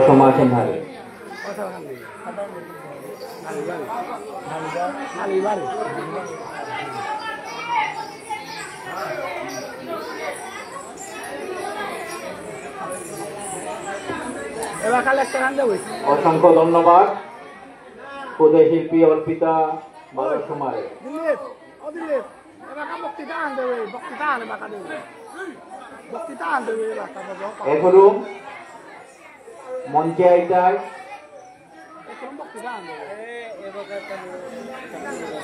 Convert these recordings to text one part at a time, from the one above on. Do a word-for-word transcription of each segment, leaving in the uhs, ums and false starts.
সমাজ এহান। অসংখ্য ধন্যবাদ ক্ষুদে শিল্পী অর্পিতা বালক সমারে। দিলীপ, ও দিলীপ, এবাকা বক্তৃতা আন দেবে, বক্তৃতা আন এবাকা দেবে। বক্তৃতা আন দেবে এবাকা, বাবা। এখনো মঞ্চে আইতাই। এখনো বক্তৃতা আন দেবে।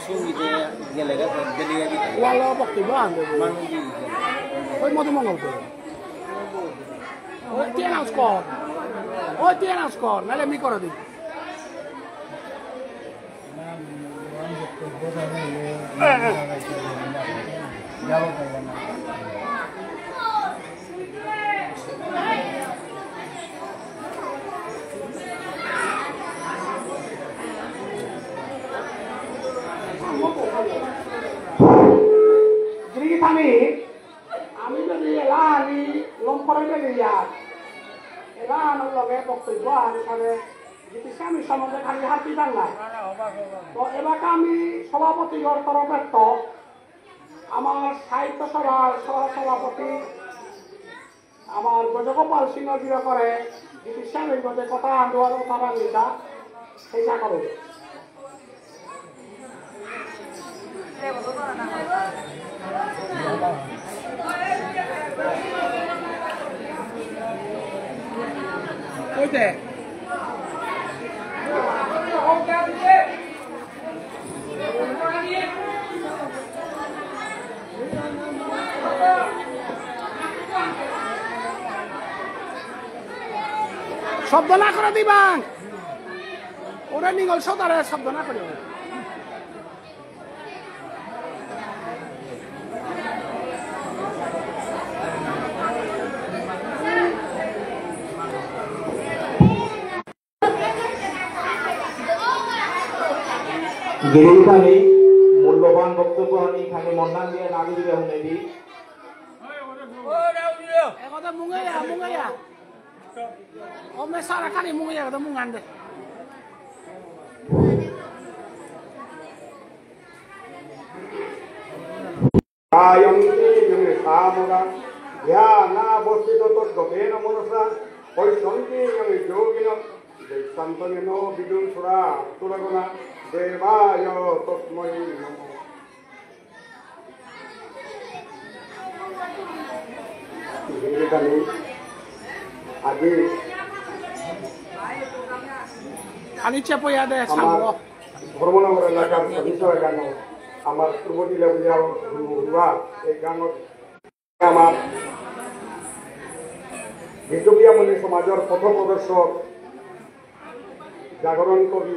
সঙ্গীতে গেলে গা, দিলে গা দিতে। ওয়ালা বক্তৃতা আন দেবে। মানুষ দিয়ে গেলে। ওই মধুমঙ্গল করে। ওই তুই announce কর। ওই তুই announce কর, নাহলে আমি করে দিই। গিরিগিথানি, আমি যদি এলাহানি লম্পরে বেরিয়ার, এলাহানর লগে বক্তব্য আহান হিসাবে গীতিস্বামী সম্বন্ধে খালি হাত দিতাম না। তো এবাকা আমি সভাপতিগর তরফে তো আমার সাহিত্য সভার সহ সভাপতি আমার ব্রজগোপাল সিংহ গিরকরে গীতিস্বামীর মধ্যে কথা আন্দোলন তারা নিতা চেষ্টা করে। ওই দে। শব্দ না করে দিবাং। ওরা নিগল সদারে শব্দ না করে। গিরিগিথানি মূল্যবান বক্তব্য হানি খানি মন্নান দিয়া নাগি দিলে হুনে দি। একদম মুঙেয়া, মুঙেয়া। ও মে সারা খানি মুঙেয়া, একদম মুঙান দে। ধ্যায়ন্তি যোগে সামগা ধ্যানাবস্থিত তদ্গতেন মনসা পশ্যন্তি যোগে যোগিন দৃষ্টান্তমেন বিদুঃ সুরাসুরগণা দেবায় তস্মৈ নমঃ। আজি খালি চেপয়া দে, আমার সামনে। ধর্মনগর এলাকার সতীশ্বর গাঙ, আমার পূর্ব জিলা বুলিয়া হুয়া, এই গাঙত আমার বিষ্ণুপ্রিয়া মণি সমাজর পথ প্রদর্শক জাগরণ কবি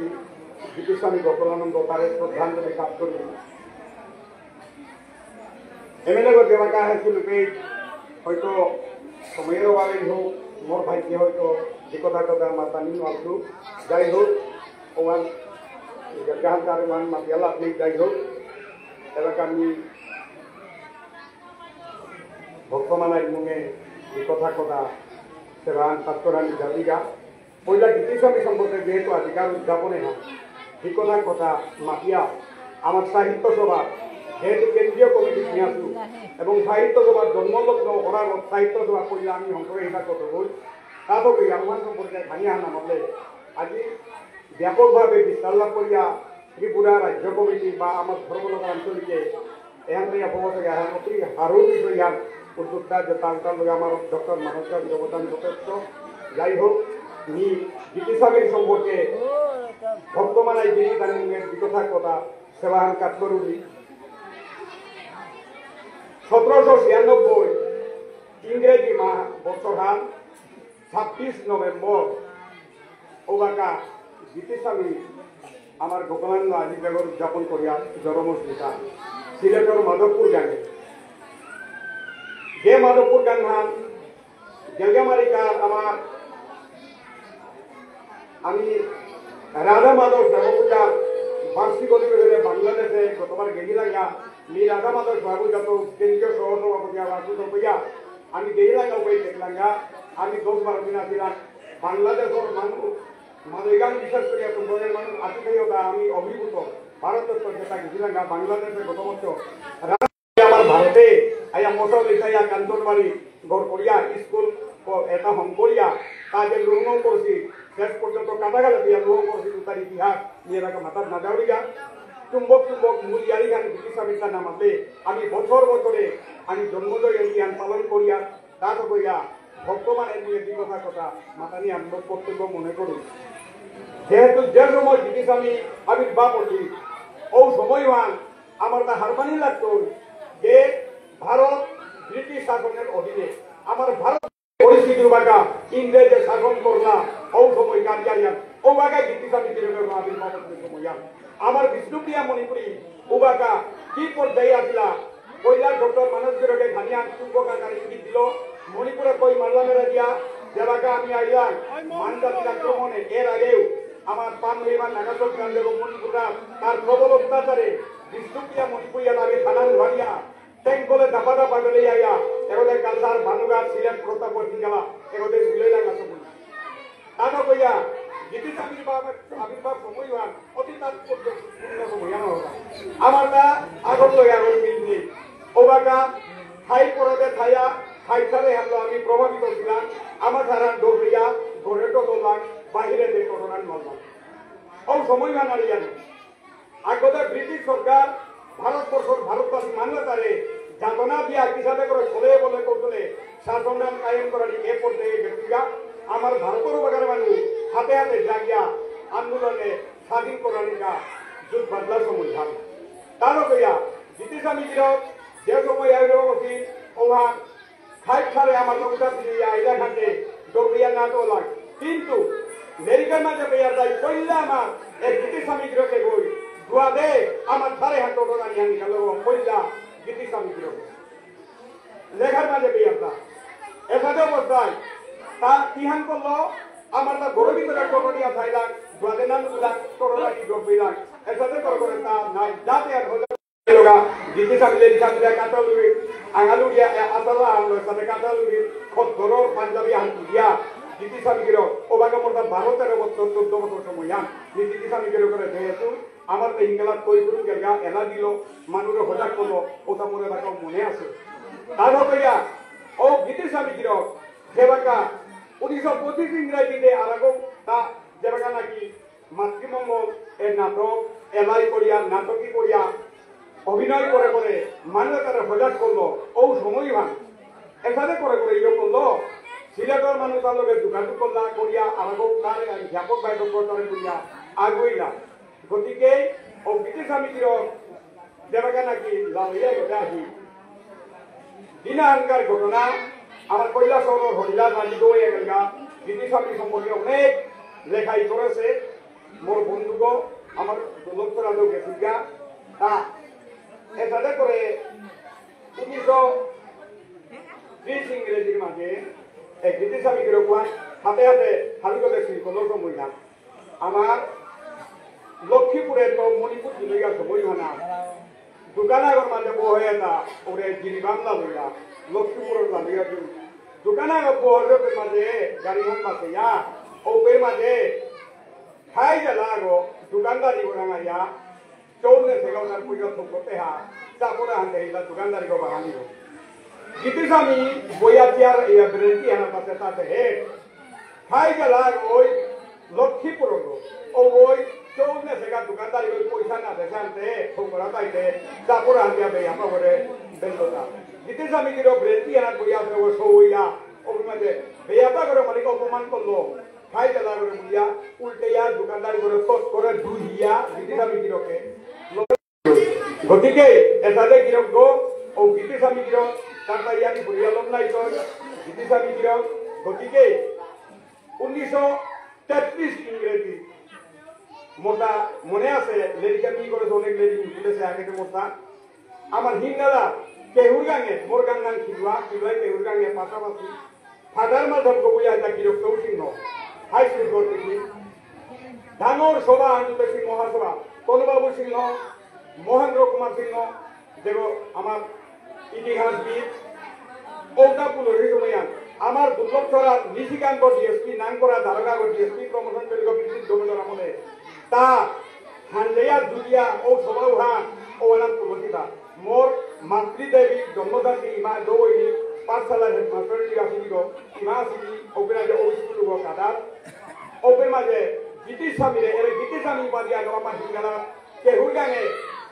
গীতিস্বামী গোকুলানন্দ তারে শ্রদ্ধাঞ্জলি জ্ঞাপন করি। এমএলএ গো দেবাকা হাইছিল পেজ হয়তো সময়ের অভাবেই হোক, মোর ভাইকে হয়তো যে কথা কথা মাতানি মাতলু, যাই হোক, ওয়ান গাহান তার ওয়ান মাতিয়ালা আপনি যাই হোক, এলাকা আমি ভক্তমানাই মুঙে যে কথা কথা সেবান পাত্তরানি জাতিগা পয়লা গীতিস্বামী সম্পর্কে যেহেতু আজিকার উদযাপনে হয়, ঠিক কথা কথা মাতিয়া আমার সাহিত্য সভা যেহেতু কেন্দ্রীয় কমিটি নিয়ে আসু এবং সাহিত্য সভার জন্মলগ্ন করার সাহিত্য সভা পয়লা আমি হংকরে হিসা কত বই, তা তো কই আমার সম্পর্কে খানি আহান আমাদের আজি ব্যাপকভাবে বিস্তার লাভ করিয়া ত্রিপুরা রাজ্য কমিটি বা আমার ধর্মনগর আঞ্চলিকে এহান লইয়া ভবত এহান অতি হারৌ বিষয় এহান উদ্যোক্তা যে তার তার লগে আমার ডক্টর মানব চাঁদ অবদান যথেষ্ট। যাই হোক, নি গীতিস্বামীর সম্পর্কে ভক্তমানাই গিরি তানি মুঙে বিকথা কথা সেবাহান কাজ করুরি। সতেরোশো ছিয়ানব্বই ইংরেজি মা বছরহান ছাব্বিশ নভেম্বর ওবাকা গীতিস্বামী আমার গোকুলানন্দ আজি বেগর উদযাপন করিয়া জরমস্মিতা সিলেটর মাধবপুর গাঙে। যে মাধবপুর গাঙহান গেলগামারিকার আমার আমি রাধা মাধব সেবা পূজা বার্ষিক অধিবেশনে বাংলাদেশে গতবার গেছিলাম গা। আমি রাধা মাধব সেবা পূজা তো কেন্দ্রীয় সহ সভাপতি আমার সুন্দর ভইয়া আমি গেছিলাম গা, ওই দেখলাম গা। আমি দশ বারো দিন আসছিলাম। বাংলাদেশের মানুষ, মালিগান বিশেষ করে কুম্ভনের মানুষ আসি থাকি ওটা আমি অভিভূত। ভারতের তো যেটা গেছিলাম গা, বাংলাদেশে গত বছর আমার ভারতে আয়া মশা লিখাইয়া কাঞ্চনবাড়ি ঘর করিয়া, স্কুল ক-, এটা হম করিয়া, তাদের লুহং করছি, শেষ পর্যন্ত কাটাগালা দিয়া লুহং করছি, তার ইতিহাস নিয়ে রাখা মাথার না যাওয়া। চুম্বক চুম্বক মূল ইয়ারি গান ব্রিটিশ আমেরিকা নামাতে আমি বছর বছরে আমি জন্ম জয়ন্তী আন পালন করিয়া, তা তো কইয়া ভক্তমানের নিয়ে দীর্ঘতা কথা মাথা নিয়ে আমি বক্তব্য মনে করি। যেহেতু যে সময় ব্রিটিশ আমি আবির্ভাব হচ্ছি, ও সময় মান আমার তা হারমানি লাগতো যে ভারত ব্রিটিশ শাসনের অধীনে আমার ভারত পরিস্থিতি বাগা ইংরেজে শাসন করলা, ও সময় কারিয়ারিয়ান, ও বাগা ব্রিটিশ আমি কিরকম আবির্ভাব হচ্ছিল সময়। আমার বিষ্ণুপ্রিয়া মণিপুরী উবাকা কি পর্যায়ে আসিলা, কৈলাস ডক্টর মানস গিরকে খানিয়ান উপকারী ইঙ্গিত দিল, মণিপুরে কই মারলা মেরা দিয়া, যেবাকা আমি আইলাম, মান জাতির আক্রমণে এর আগেও আমার পান হইবার নাগা সরকার এবং মণিপুররা তার প্রবল অত্যাচারে বিষ্ণুপ্রিয়া মণিপুরিয়া নামে থানা ভাঙিয়া, ট্যাঙ্ক বলে দাপা দাপা বেলে আইয়া, এগোলে কাছাড়, ভানুগাছ, সিলেট, প্রতাপগড়, সিঙ্গালা, এগোলে সিলই লাগা সব। তানো কইয়া, গীতিস আবির্ভাব, আবির্ভাব সময় হওয়ার অতি তাৎপর্যপূর্ণ সময় আমার হওয়া। আমার তা আগর লই আগর মিল নেই। ওবাকা, হাই পড়াতে থাইয়া, হাই ছাড়ে হামলো আমি প্রভাবিত ছিলাম। আমার ধারা ডোবরিয়া, ঘরে টোটোলাম, বাহিরে যে টোটোলাম নলাম। ও সময় বানালি জানো। আগতে ব্রিটিশ সরকার ভারতবর্ষর ভারতবাসী মানুষ তারে যাতনা দিয়া কিসাদে করে ছলে বলে কৌশলে শাসন কায়েম করানি এ পর্যায়ে গেছিগা। আমার ভারতর বাগার মানুষ হাতে হাতে জাগিয়া আন্দোলনে স্বাধীন করানিকা যুদ্ধ বাদলা সময় ধান। তারও কইয়া ব্রিটিশ আমি গিরক যে সময় আইরকম অসিল ওহান খাই খালে আমার লোকটা ফিরিয়া আইলা খাতে দৌড়িয়া না তো লাগ। কিন্তু লেরিকার মাঝে পেয়ার যাই কইলা আমার এক গীতি স্বামী গিরকে গই। দুয়াদে আমার ধারে হাত দৌড়ানি আমি গেল কইলা গীতি স্বামী গিরকে। লেখার মাঝে পেয়ার দা। এসাদে অবস্থায় তা কিহান করলো আমার তা গরু ভিতরে দৌড়িয়া থাইলাম। দুয়াদে না নুকুলা দৌড়ানি দৌড়িলাম। এসাদে করে করে তা নাই যাতে আর হলো লোকা, গীতি সাবিলে লিখা দিলে কাটা লুবি, আঙালু দিয়া, এ, আতালা আঙলো সাথে কাটা লুবি, খদ্দরর পাঞ্জাবি আন দিয়া, গীতি সাবি গিরো, ও বাগা মোরতা বারো তেরো বছর, চোদ্দ বছর সময় আন, নি গীতি সাবি গিরো করে যেহেতু, আমার তো ইংলাত কই গুরু গেলগা, এলা দিল, মানুরে হজাক করলো, ওটা মোরে বাগা মনে আছে। তার হতো ইয়া, ও গীতি সাবি গিরো, যে বাগা, উনিশশো পঁচিশ ইংরেজিতে আরাগো, তা, যে বাগা নাকি, মাতৃমঙ্গল এর নাটক এলাই করিয়া, নাটকই করিয়া, অভিনয় করে করে মানুষ তারা হজাক করলো, ও সময় ভান। এসাদে করে করে ইয়ে করলো, সিলেটর মানুষ তার লগে যোগাযোগ করলা করিয়া, আর তার ব্যাপক বাইঠক করতে করিয়া আগুইলা। গতিকে ও ব্রিটিশ আমি কিরক যেবাকা নাকি লালিয়া গেছে আহি। দিনাহানকার ঘটনা, আমার কৈলাসহরর হরিলাল মাঝি দৌড়ে গেলগা, গীতিস্বামী সম্পর্কে অনেক লেখাই করেছে। মোর বন্ধুগো, আমার লক্ষ্যরাজও গেছিলগা। তা, এসাদে করে উনিশশো ত্রিশ ইংরেজির মাঝে এক গীতিস্বামী কিরকম হাতে হাতে হাবিগতে শিল্প লক্ষ্য আমার লক্ষ্মীপুরে তো মণিপুর জিলে গেছে, বই হনা। দোকান আগর মাঝে বহে এটা, ওরে জিরিবাম লালুয়া, লক্ষ্মীপুরের লালুয়া তুই। দোকান আগর বহরের মাঝে গাড়ি হন মাঝে ইয়া, ওপের মাঝে খাই যা লাগো, দোকানদারি গোরাঙা ইয়া, চৌল নে সেগা ওনার পুজো থুকতে হা, চাপড়া হাতে ইলা দোকানদারি গো বাহানি গো। গীতিস্বামী বইয়া চেয়ার ইয়া ব্রেঞ্চি হানা পাশে তাতে হে, খাই গেলা ওই লক্ষ্মীপুর গো, ও ওই চৌল নে সেগা দোকানদারি ওই পয়সা না দেশে আনতে, ঠোকরা পাইতে, চাপড়া হাতিয়া বেয়া পাবরে বেন্দতা। গীতিস্বামী গিরো ব্রেঞ্চি হানা বইয়া আছে ও সৌয়া, ও মাঝে বেয়া পাবরে মালিক অপমান করলো। খাই গেলা করে বুলিয়া, উল্টে ইয়া দোকানদারি করে তৎ করে দুহিয়া, গীতিস্বামী গিরকে। গতিকে, এসাদে গিরক গো, ও গীতিস্বামী গিরক, তার তাই আমি বুলিয়া লোক নাই তো, গীতিস্বামী গিরক, গতিকে, উনিশশো তেত্রিশ ইংরেজি, মোটা মনে আছে, লেরিক আমি করেছে, অনেক লেরিক তুলেছে আগে তো মোটা। আমার হিঙ্গালা, কেহুর গাঙে, মোর গাঙ নাম খিলুয়া, খিলুয়াই কেহুর গাঙে পাশাপাশি। ফাদার মাধব গবুয়া এটা গিরক সিংহ, হাই স্কুল গড় থেকে। ডাঙর সভা আনতে সিংহ মহাসভা, তনুবাবু সিংহ, মহেন্দ্র কুমার সিংহ, দেখো আমার ইতিহাসবিদ, ওটা পুনরি সময়ান, আমার দুর্লভ ছড়া নিশিকান্ত ডিএসপি, নাম করা দারোগা ডিএসপি, প্রমোশন পেলগ ব্রিটিশ গভর্নর আমলে। তা হান্ডেয়া দুলিয়া ও সভাও হা ও আনাত পুলসিতা। মোর মাতৃদেবী জন্মদাত্রী ইমা দৌই পাঠশালার হেডমাস্টার যদি আসি দিব, ইমা আসি দি, ওপেন আগে ওই স্কুল গো কাদার, ওপেন মাঝে গীতিস্বামীরে, এর গীতিস্বামী উপাধি আগে আমার হিঙ্গালা, কেহুর গাঙে,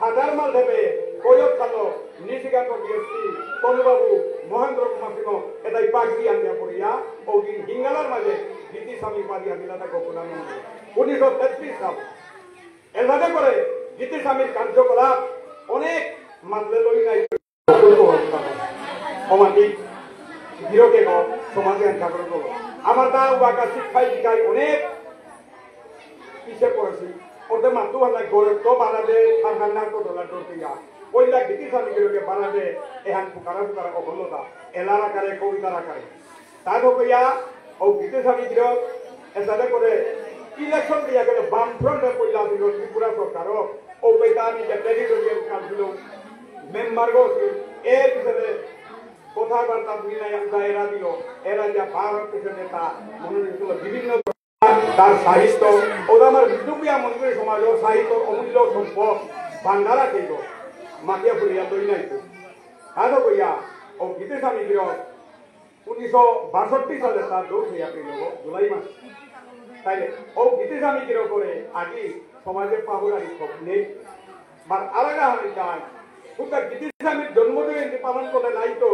হাজার মাল দেবে, কয়ক কালো, নিশিকান্ত বিএসপি, তনুবাবু, মহেন্দ্র কুমার সিংহ, এটাই পাগড়ি আনিয়া পড়িয়া, ওদিন হিঙ্গালার মাঝে গীতিস্বামী উপাধি আনিলা তা গোকুলানন্দ। উনিশশো তেত্রিশ সাল। এভাবে করে গীতিস্বামীর কার্যকলাপ অনেক মাতলে লই নাই। সমাজে গিরকে গো, সমাজে আন ঠাকুর গো। আমার দা ওয়াকা শিক্ষায় শিক্ষায় অনেক পিছে পড়েছি। ওতে মাতু হালা গরব তো বাড়াবে, আর হান্না তো ডলার ডরতে যা। ওই লাগ গীতিস্বামী গিরকে বাড়াবে, এহান ফুকারা ফুকারা অবলতা। এলার আকারে, কবিতার আকারে। তার হইয়া, ও গীতিস্বামী গিরক, এসাদে করে, ইলেকশন দিয়া গেলে বামফ্রন্টে পইলা দিল ত্রিপুরা সরকারও, ও পেতানি যে টেরিটোরিয়াল কাউন্সিল মেম্বার গো, এর পিছনে কথাবার্তা দুই নাই আমরা এরা দিল, এরা যা ভারত পিছনে তা মনোনীত বিভিন্ন তার সাহিত্য, ওরা আমার বিষ্ণুপ্রিয়া মণিপুরী সমাজের সাহিত্যর অমূল্য সম্পদ, ভান্ডারা খেয়ে মাতিয়া ফুলিয়া তৈ নাই তো। কাজও কইয়া, ও গীতিস্বামী গিরক, উনিশশো বাষট্টি সালে তার দৌড় হইয়া পেল জুলাই মাস। তাইলে ও গীতিস্বামী গিরকরে আজি সমাজে পাহুরানি খোঁজ নেই। আর আলাদা আমি চাই, শুধু গীতিস্বামীর জন্মজয়ন্তী পালন করলে নাই তো,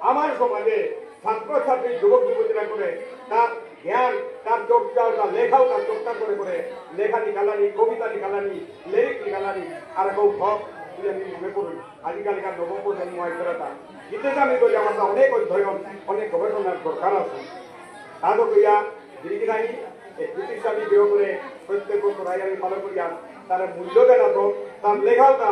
আমার সমাজে ছাত্রছাত্রী যুবক যুবতীরা করে তার জ্ঞান, তার চর্চা, তার লেখাও, তার চর্চা করে করে লেখা নিকালানি, কবিতা নিকালানি, লিরিক নিকালানি, আর কেউ ভক্ত, তুই আমি মনে করুন। আজিকালিকার নবপ্রজন্ম আইতারাতা। গীতিস্বামী কইলে আমার তা অনেক অধ্যয়ন, অনেক গবেষণার দরকার আছে। তা তো কইয়া, গিরিগিরাই, এ গীতিস্বামী বিয়োগ করে প্রত্যেক বছর আই আমি পালন করিয়া, তার মূল্য দেনা তো, তার লেখাও তা,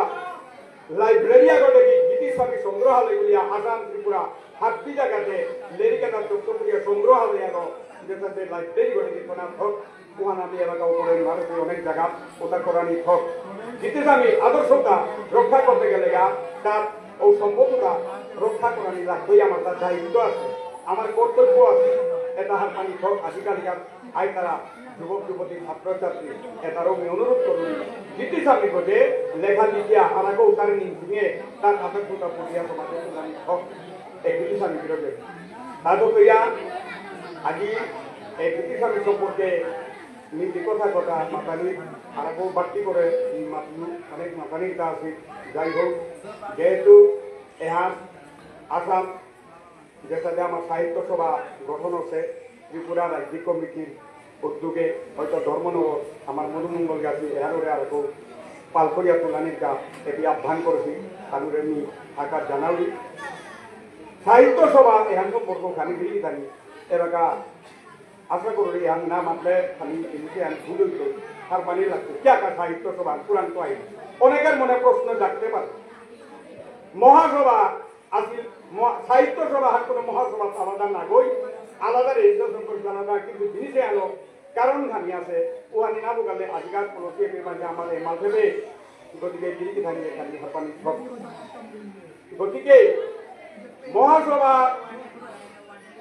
লাইব্রেরি আগো দেখি গীতিস্বামী সংগ্রহালয় বলিয়া আসাম, ত্রিপুরা, হাব্বি জায়গাতে লেরিকেতা তথ্য করিয়া সংগ্রহালয় আগো, যেটাতে লাইব্রেরি গো দেখি কোনা ভক্ত ওহান আমি এলাকা উপরে ভারতে অনেক জায়গা ওটা করানি থক। গীতিস্বামী আদর্শতা রক্ষা করতে গেলে গা তার ও সম্পদটা রক্ষা করানি লাগবেই, আমার তার দায়িত্ব আছে, আমার কর্তব্য আছে। এটা হার পানি থক আজিকালিকার আইতারা যুবক যুবতী ছাত্রছাত্রী এটারও আমি অনুরোধ করুন। গীতিস্বামী গজে লেখা লিখিয়া আর আগে উতারে নিয়ে তার আদর্শতা পড়িয়া সমাজে তুলানি থক। এগুলি স্বামী বিরোধী। তাতো পেয়া আজি এগুলি স্বামী সম্পর্কে নীতি কথা কথা মাতানি আরো বাড়তি করে মাতলু অনেক মাতানি তা আছে। যাই হোক, যেহেতু এহান আসাম যেসাদে আমার সাহিত্য সভা গঠন হচ্ছে ত্রিপুরা রাজ্যিক কমিটির উদ্যোগে, হয়তো ধর্মনগর আমার মধুমঙ্গল গাছি এহারোরে আর কেউ পাল করিয়া তুলানির কা এটি আহ্বান করেছি, তানুরে আমি আকার জানাউরি। সাহিত্য সভা এহান সম্পর্ক খানি গিরি থানি এলাকা আশা করি এহান না মাতলে খানি এদিকে আমি ভুল হইতো। আর পানি লাগতো কি আকার সাহিত্য সভা পুরান তো আই অনেকের মনে প্রশ্ন জাগতে পারে। মহাসভা আছিল ম-, সাহিত্য সভা আর কোনো মহাসভা আলাদা না গই, আলাদা রেজিস্ট্রেশন করে আলাদা, কিন্তু জিনিসে আলো কারণ খানি আছে, ও আনি না বুকালে আজিকার কোনো কি এপে মাঝে আমার এ মালদেবে, গতিকে গিরি কি থানি এখানে হারপানি সব। গতিকে মহাসভা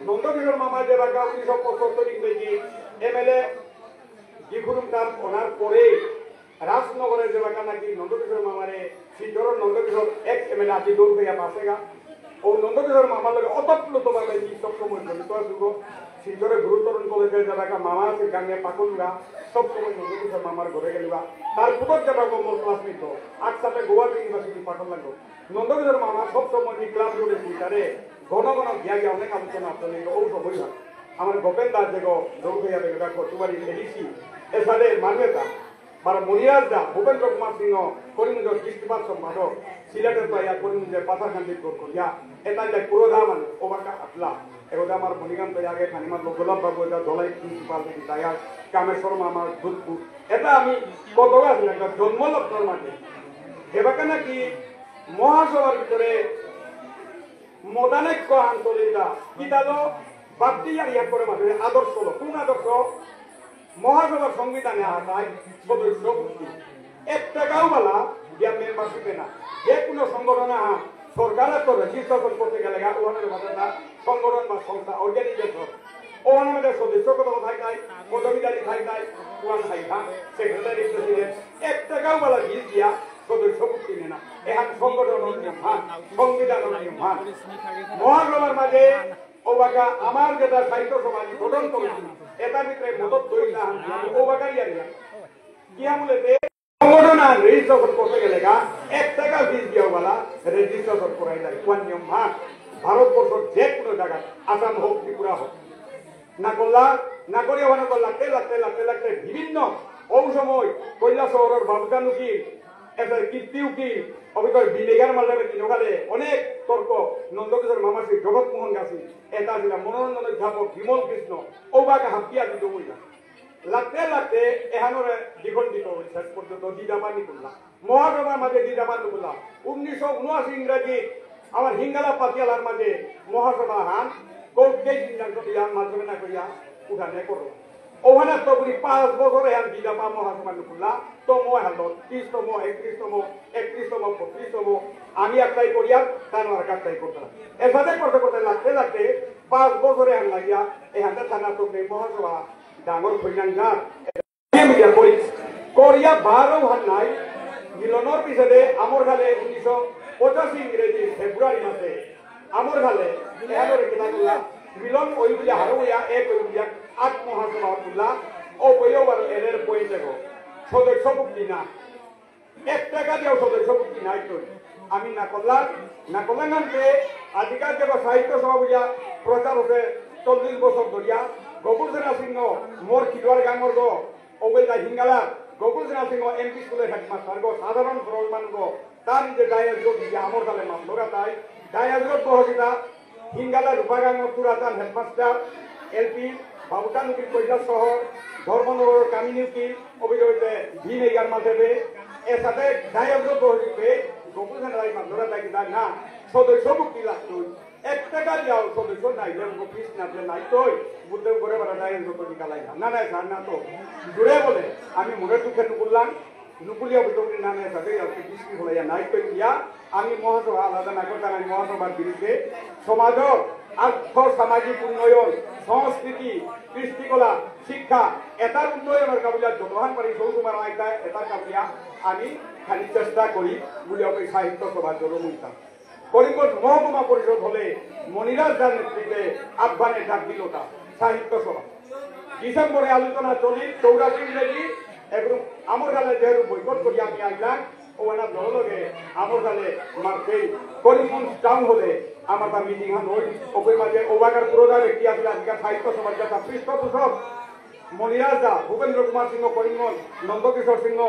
নন্দকিশোর মামা যে বাকা উনিশশো পঁচাত্তর ইংরেজি এমএলএ গিখুরুম তার ওনার পরে রাজনগরে যে বাকা নাকি নন্দকিশোর মামারে শিলচরর নন্দকিশোর এক এমএলএ আজি দৌড় হইয়া পাসেগা। ও নন্দকিশোর মামার লগে অতপ্লুত ভাবে কি সব সময় জড়িত আসুগ। শিলচরে গুরুতরুণ কলেজে যে বাকা মামা আছে গাঙ্গে পাকলুগা, সব সময় নন্দকিশোর মামার ঘরে গেলুগা। তার পুতক যে বাকা মোর ক্লাসমেট, একসাথে গোয়াহাটি ইউনিভার্সিটি পাকল লাগলো। নন্দকিশোর মামা সব সময় নি ক্লাব রোডে চিন্তারে ঘন ঘন গিয়া গিয়া অনেক আলোচনা চলে, ও সবই হয়। আমার গোপেন দাস যেগো দৌড় হইয়া বেগা কচুবাড়ি এডিসি, এসাদে মানু এতা, বারো মণিরাজ দা, ভূপেন্দ্র কুমার সিংহ, করিমগঞ্জ ডিস্ট্রিক্ট সম্পাদক, সিলেটের পাইয়া করিমগঞ্জে পাথারকান্দির গোর করিয়া, এতা যে পুরোধা মানে, ওবাকা আতলা, এগোদা আমার মণিকান্ত আগে খানিমার লোকগোলাপ বাবু, এটা ধলাই প্রিন্সিপাল, এটা দায়া, কামেশ্বর মামার দুধপুর, এটা আমি কত আছে একটা জন্মলগ্নর মাঝে। এবাকা নাকি মহাসভার ভিতরে মতানৈক্য আন্দোলনটা কিতালো বাদ দিয়ে আর ইয়ার করে মাঝে আদর্শ হলো। কোন আদর্শ? মহাসভার সংবিধানে আহাতায় সদস্য ভুক্তি। এক টাকাও বালা দিয়া মেম্বারশিপে না। যে কোনো সংগঠন আহা সরকার তো রেজিস্ট্রেশন করতে গেলে গা ওখানে মাঝে না সংগঠন বা সংস্থা, অর্গানাইজেশন। ওখানে আমাদের সদস্য কত থাই তাই, পদবীধারী থাই তাই, ওয়ান থাই থাক, সেক্রেটারি প্রেসিডেন্ট। এক টাকাও বালা বিল দিয়া সদস্য ভুক্তি নেনা। এহান সংগঠনর নিয়ম হান, সংবিধানর নিয়ম হান। মহাসভার মাঝে ওবাকা আমার যেতা সাহিত্য সভা গঠন করেছি, এটার ভিতরে মদত দই না হান, ওবাকা ইয়ারিয়া। কি আমলেতে সংগঠন আর রেজিস্ট্রেশন করতে গেলে গা এক টাকা ফিস দিয়া ওয়ালা রেজিস্ট্রেশন করাই যায়। কোন নিয়ম হান? ভারতবর্ষর যে কোনো জায়গা, আসাম হোক, ত্রিপুরা হোক, না করলা, না করিয়া ওখানে তো লাগতে, লাগতে, লাগতে, লাগতে বিভিন্ন ঔ সময় কৈলাসহরর বাবুকান উকিল, এসে কীর্তি উকিল, অবিতর বিলেগার মালদারে কিনকালে অনেক তর্ক, নন্দকিশোর মামাসি, জগৎমোহন গাছি, এটা ছিল মনোরঞ্জন অধ্যাপক, বিমল কৃষ্ণ, ঔবাকে হাবিয়া দিত কইলা। লাগতে লাগতে এহানরে দ্বিখণ্ডিত হইল, শেষ পর্যন্ত দ্বিধাবানি করলা। মহাসভার মাঝে দ্বিধাবানি করলা। উনিশশো উনআশি ইংরাজি আমার হিঙ্গালা পাতিয়ালার মাঝে মহাসভা হান কোর্টে সিদ্ধান্ত দিয়া মাধ্যমে না করিয়া উঠানে করলো। ওখানে তো বুঝি পাঁচ বছরে আর দ্বিধাপা মহাসভা নুকুল্লা, তম হালত, ত্রিশতম, একত্রিশতম, একত্রিশতম, বত্রিশতম, আমি একটাই করিয়া, তার আর একটাই করতাম। এসাদে করতে করতে লাগতে লাগতে পাঁচ বছরে হান লাগিয়া, এহানটা থানা তো নেই মহাসভা, ডাঙর খৈনাঙ্গার। মিডিয়া করি, করিয়া বারো হান নাই, মিলনর পিছনে আমার খালে উনিশশো পঁচাশি ইংরেজি ফেব্রুয়ারি মাসে আমার খালে এহানরে কিনা করলা, মিলন ওই বুঝে হারো হইয়া এক ওই বুঝে আট মহাসভা করলা, ও বইও বারো এদের পয়েন্ট দেখো, সদস্য ভুক্তি না, এক টাকা দিয়াও সদস্য ভুক্তি নাই তো। আমি না করলাম, না করলাম আনতে আজিকার যে সাহিত্য সভা বুঝিয়া প্রচার হতে চল্লিশ বছর ধরিয়া গোকুল সেনা সিংহ মোর খিলুয়ার গাঙর গো, ওবেলা হিঙ্গালা, গোকুল সেনা সিংহ এমপি স্কুলের হেডমাস্টার গো, সাধারণ সরল মানুষ গো, তার নিজে ডায়াস গো দিয়ে আমার তালে মাত লোকা তাই, ডায়াস গো বহসিতা, হিঙ্গালা রূপাগাঙর পুরাতন হেডমাস্টার, এলপি, বাবুকান উকিল কৈলাসহর, ধর্মনগর কামিনী উকিল, অভিযোগতে ভিন এগার মাঝে এর সাথে ডায়াস গো বহসিতে, গোকুল সেনা রায় মাত লোকা তাই কিনা না, সদস্য ভুক্তি লাগতো। এক টাকা দিয়াও সদস্য নাই, যে অফিস না যে নাই তো, বুদ্ধ করে বারা নাই, যত নিকালাই না। না, না, স্যার, না তো। জুড়ে বলে, আমি মনে দুঃখে নুকুললাম, নুকুলিয়া বুদ্ধ করে না, না, সাথে আর কি দৃষ্টি হলে ইয়া নাই তো ইয়া, আমি মহাসভা আলাদা না করতাম, আমি মহাসভার বিরুদ্ধে সমাজর আর্থ সামাজিক উন্নয়ন, সংস্কৃতি, কৃষ্টিকলা, শিক্ষা, এটার উন্নয়নের কাবুলিয়া যতহান পারি সৌ তোমার আইতা, এটার কাবুলিয়া আমি খালি চেষ্টা করি, বুলিয়া ওই সাহিত্য সভা জড়ো মুইতাম। করিমগঞ্জ মহকুমা পরিষদ হলে মণিরাজ দার নেতৃত্বে আহ্বানে ডাক দিল তা সাহিত্য সভা। ডিসেম্বরে আলোচনা চলি চৌরাশি ইংরেজি এবং আমার গালে যেহেতু বৈকট করি আমি আইলাম, ও এনার লগে লগে আমার গালে মারতেই করিমগঞ্জ টাউন হলে আমার তা মিটিং হান হই। ওপরে মাঝে ওবাকার পুরোধা ব্যক্তি আসলে আজিকার সাহিত্য সভার কথা পৃষ্ঠপোষক মণিরাজ দা, ভূপেন্দ্র কুমার সিংহ করিমগঞ্জ, নন্দকিশোর Sinha,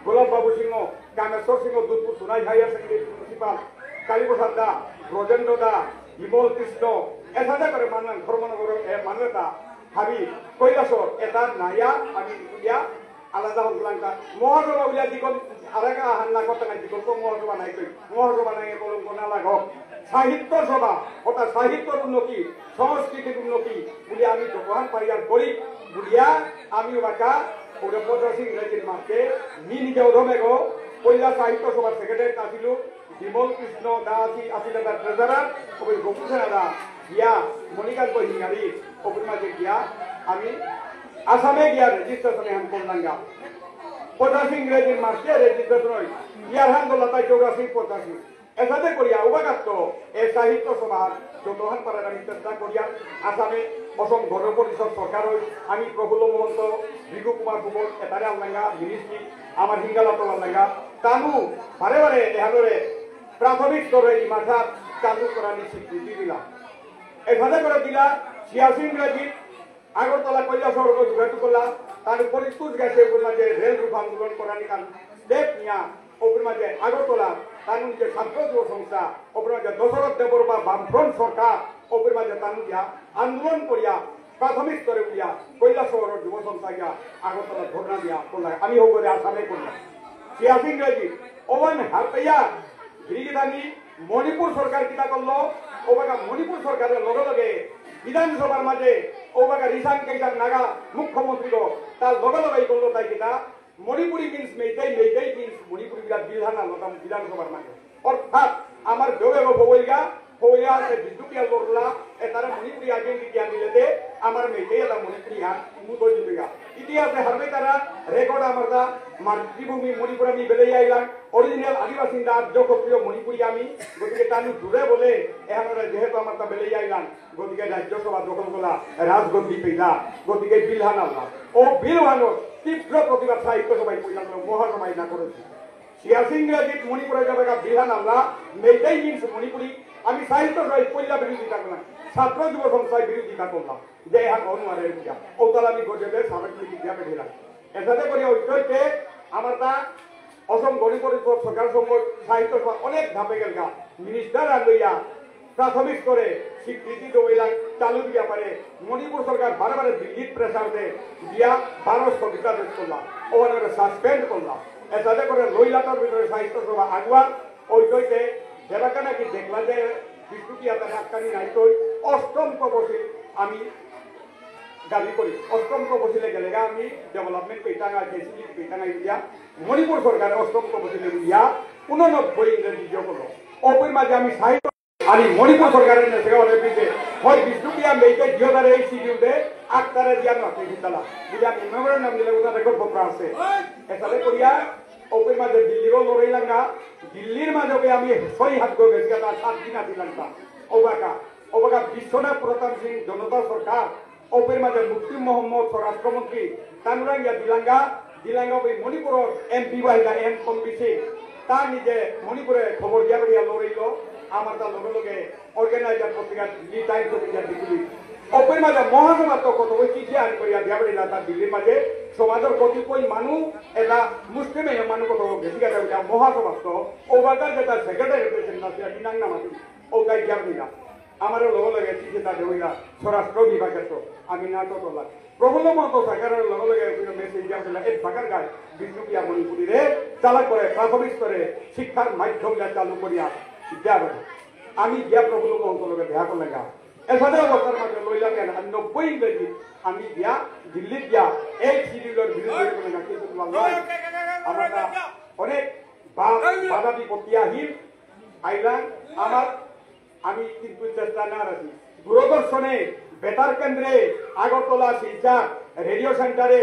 Golap babu Sinha, Kameshwar Sinha, Dudhpur Sonai higher secondary principal, Kaliprasad da, Brajendra da, Bimal Krishna, এসাদে করে মানলাম ধর্মনগর এ মানলতা হাবি কৈলাসর এটা নাইয়া আমি ইয়া আলাদা হলাম তা মহাসভা উলিয়া দিকন আরেক আহান না করতে নাই দিকন তো মহাসভা নাই কই মহাসভা নাই কলম কোনা লাগো সাহিত্য সভা ওটা সাহিত্যর উন্নতি সংস্কৃতির উন্নতি বুলি আমি যতহান পারিয়ার করি বুলিয়া আমি ওবাকা ওরে পঁচাশি ইংরেজির মাঝে মি নিজে ওধমেগো পয়লা সাহিত্য সভার সেক্রেটারি আসিল বিমল কৃষ্ণ দাসী আসিল তার ট্রেজারার ওই গোকুল সেনা দা গিয়া মণিকান্ত হিঙ্গারি ওপর মাঝে গিয়া আমি আসামে গিয়া রেজিস্ট্রেশন এহান করলাঙ্গা পঁচাশি ইংরেজির মাঝে রেজিস্ট্রেশন হই ইয়ার হান দোলাতাই চৌরাশি পঁচাশি এসাদে করিয়া উবাগাত্ত এ সাহিত্য সভার যতহান পারার আমি চেষ্টা করিয়া আসামে অসম গণ পরিষদ সরকার হই আমি প্রফুল্ল মহন্ত, ভৃগু কুমার ফুকন, এতারে আল্লাঙ্গা মিনিস্ট্রি, আমার হিঙ্গালা তো আল্লাঙ্গা, তানু বারে বারে এহানরে প্রাথমিক স্তরে এই মাঠা চালু করানি স্বীকৃতি দিলা। এসাদে করে দিলা ছিয়াশি ইংরেজি আগরতলা কৈলাসহর যোগাযোগ করলা, তার পরিস্তুত গেছে ওপর মাঝে রেল রূপ আন্দোলন করানি কান স্টেপ নিয়া, ওপর মাঝে আগরতলা, তার নিজে ছাত্র যুব সংস্থা, ওপর মাঝে দশরথ দেববর্মা বামফ্রন্ট সরকার, ওপর মাঝে তার নিজে আন্দোলন করিয়া, প্রাথমিক স্তরে উঠিয়া, কৈলাসহর যুব সংস্থা গিয়া, আগরতলা ধর্ণা দিয়া, করলা, আমি হবরে আসামে করলাম। সিয়াসি ইংরেজি, ওয়ান হারপাইয়া, গিরিগিদানি, মণিপুর সরকার কিতা করলো, ওবাকা মণিপুর সরকারের লগে লগে বিধানসভার মাঝে ওবাকা রিশাং কেইসাং নাগা মুখ্যমন্ত্রী গো, তার লগে লগে করলো তাই কিতা, মণিপুরি মিন্স মেইতেই, মেইতেই মিন্স মণিপুরি বিরাট বিল হানা লতাম বিধানসভার মাঝে। অর্থাৎ আমার বেউ এগো ভৌলগা, ভৌলগা আছে বিদ্যুৎ ইয়ার লড়লা, এ তারা মণিপুরি আইডেন্টিটি আনিলেতে, আমার মেইতেই এলা মণিপুরী হান মুতো দিবেগা। ইতিহাসে হারবে তারা রেকর্ড আমার দা মাতৃভূমি মণিপুর আমি বেলেই আইলাম। অরিজিনাল আদিবাসী দা আর্য ক্ষত্রিয় মণিপুরী আমি। গতিকে তানু দূরে বলে এহানরে যেহেতু আমার তা বেলেই আইলাম। গতিকে রাজ্যসভা দখল করা রাজগদ্দি পেইলা। গতিকে বিলহান আল্লাহ। ও বিলহানর তীব্র প্রতিবাদ সাহিত্য সভায় কইলাম, মহাসভায় না করেছি। সিয়াসিং রাজিত মণিপুরে যাবে গা বিলহান আল্লাহ। মেইতেই মিনস মণিপুরী। আমি সাহিত্য সভায় পইলা বিরোধিতা করলাম। ছাত্র যুব সংস্থায় বিরোধিতা করলাম। যে এহান অনুমানের বুঝা। ও তাহলে আমি গজেদের সাবেক লিখি দিয়া বেরিলাম। এসাদে করিয়া উঠতে হইতে আমার তা অসম গণ পরিষদ সরকার সম্পর্ক সাহিত্য সভা অনেক ধাপে গেলগা। মিনিস্টার আন লইয়া প্রাথমিক স্তরে স্বীকৃতি দইলাং চালুর ব্যাপারে মণিপুর সরকার বারে বারে দিল্লিত প্রেশার দে দিয়া বারো স্থগিতাদেশ করলা। ওখানে সাসপেন্ড করলা। এসাদে করে লইলাটার ভিতরে সাহিত্য সভা আগুয়া ওই দইতে যেবাকা নাকি দেখলা যে বিষ্ণুপ্রিয়া তার আটকানি নাই তৈ অষ্টম তপশিল আমি দাবি করি। অষ্টম তপশিলে গেলেগা আমি ডেভেলপমেন্ট পেইতাঙা, ফেসিলিটি পেইতাঙা ইন্ডিয়া। মণিপুর সরকার অষ্টম তপশিলে ইন্ডিয়া ঊননব্বই ইংরেজি যোগ করলো। ওপের মাঝে আমি সাহিত্য আমি মণিপুর সরকারের নেসেগা অনেক দিতে হয় বিষ্ণুপ্রিয়া মেইতে জিওদারে এই শিডিউল দে আক্তারে দিয়া না পেইতালা। বুঝে আমি মেমোরেন্ডাম দিলে ওটা রেকর্ড পত্র আছে। এসাদে করিয়া ওপের মাঝে দিল্লিরও লড়াই লাঙ্গা। দিল্লির মাঝে ওকে আমি ছয় হাত গো গেছি, তার সাত দিন আছি লাঙ্গা। ওবাকা, ওবাকা বিশ্বনাথ প্রতাপ সিং জনতা সরকার, ওপের মাঝে মুফতি মোহাম্মদ স্বরাষ্ট্রমন্ত্রী, তানুরাঙ্গিয়া দিলাঙ্গা, দিলাঙ্গা ওই মণিপুরর এমপি বাহিদা এম তম্বি সিং, তা নিজে মণিপুরে খবর দিয়া বেরিয়া লড়াইল, আমার তা লগে লগে অর্গানাইজার পত্রিকা দি টাইমস অফ ইন্ডিয়া দিগুলি। ওপের মাঝে মহাসভা তো কত ওই চিঠি আন করিয়া দিয়া বেরিলা তার দিল্লির মাঝে সমাজের কতিপয় মানু এটা মুসলিম মানু কত গেছি গেছে মহাসভা তো ও বাজার যেটা সেক্রেটারি প্রেসিডেন্ট আছে আমি নাং নামাতি ও গাই দিয়া বেরিলা। আমার লগে লগে চিঠি তা দেউইলা স্বরাষ্ট্র বিভাগের তো আমি না তো তোলা। প্রফুল্ল মহন্ত সরকারের লগে লগে বিভিন্ন মেসেজ দিয়া বেরিলা এক ভাগার গাই বিষ্ণুপ্রিয়া মণিপুরীরে চালা করে প্রাথমিক স্তরে শিক্ষার মাধ্যম যা চালু করিয়া বিদ্যালয়। আমি গিয়া প্রফুল্ল মহন্ত লগে দেখা করলে গা। এসাদে অবস্থার মাঝে লইলা কেন? আমি নব্বই ইংরেজি আমি গিয়া দিল্লি গিয়া এই শিডিউলর বিরুদ্ধে কোনো না কিছু বললাম না। আমার তা অনেক বা-, বাধা বিপত্তি আহিল। আইলাম আমার আমি কিন্তু চেষ্টা না রাখি। দূরদর্শনে, বেতার কেন্দ্রে, আগরতলা, শিলচর, রেডিও সেন্টারে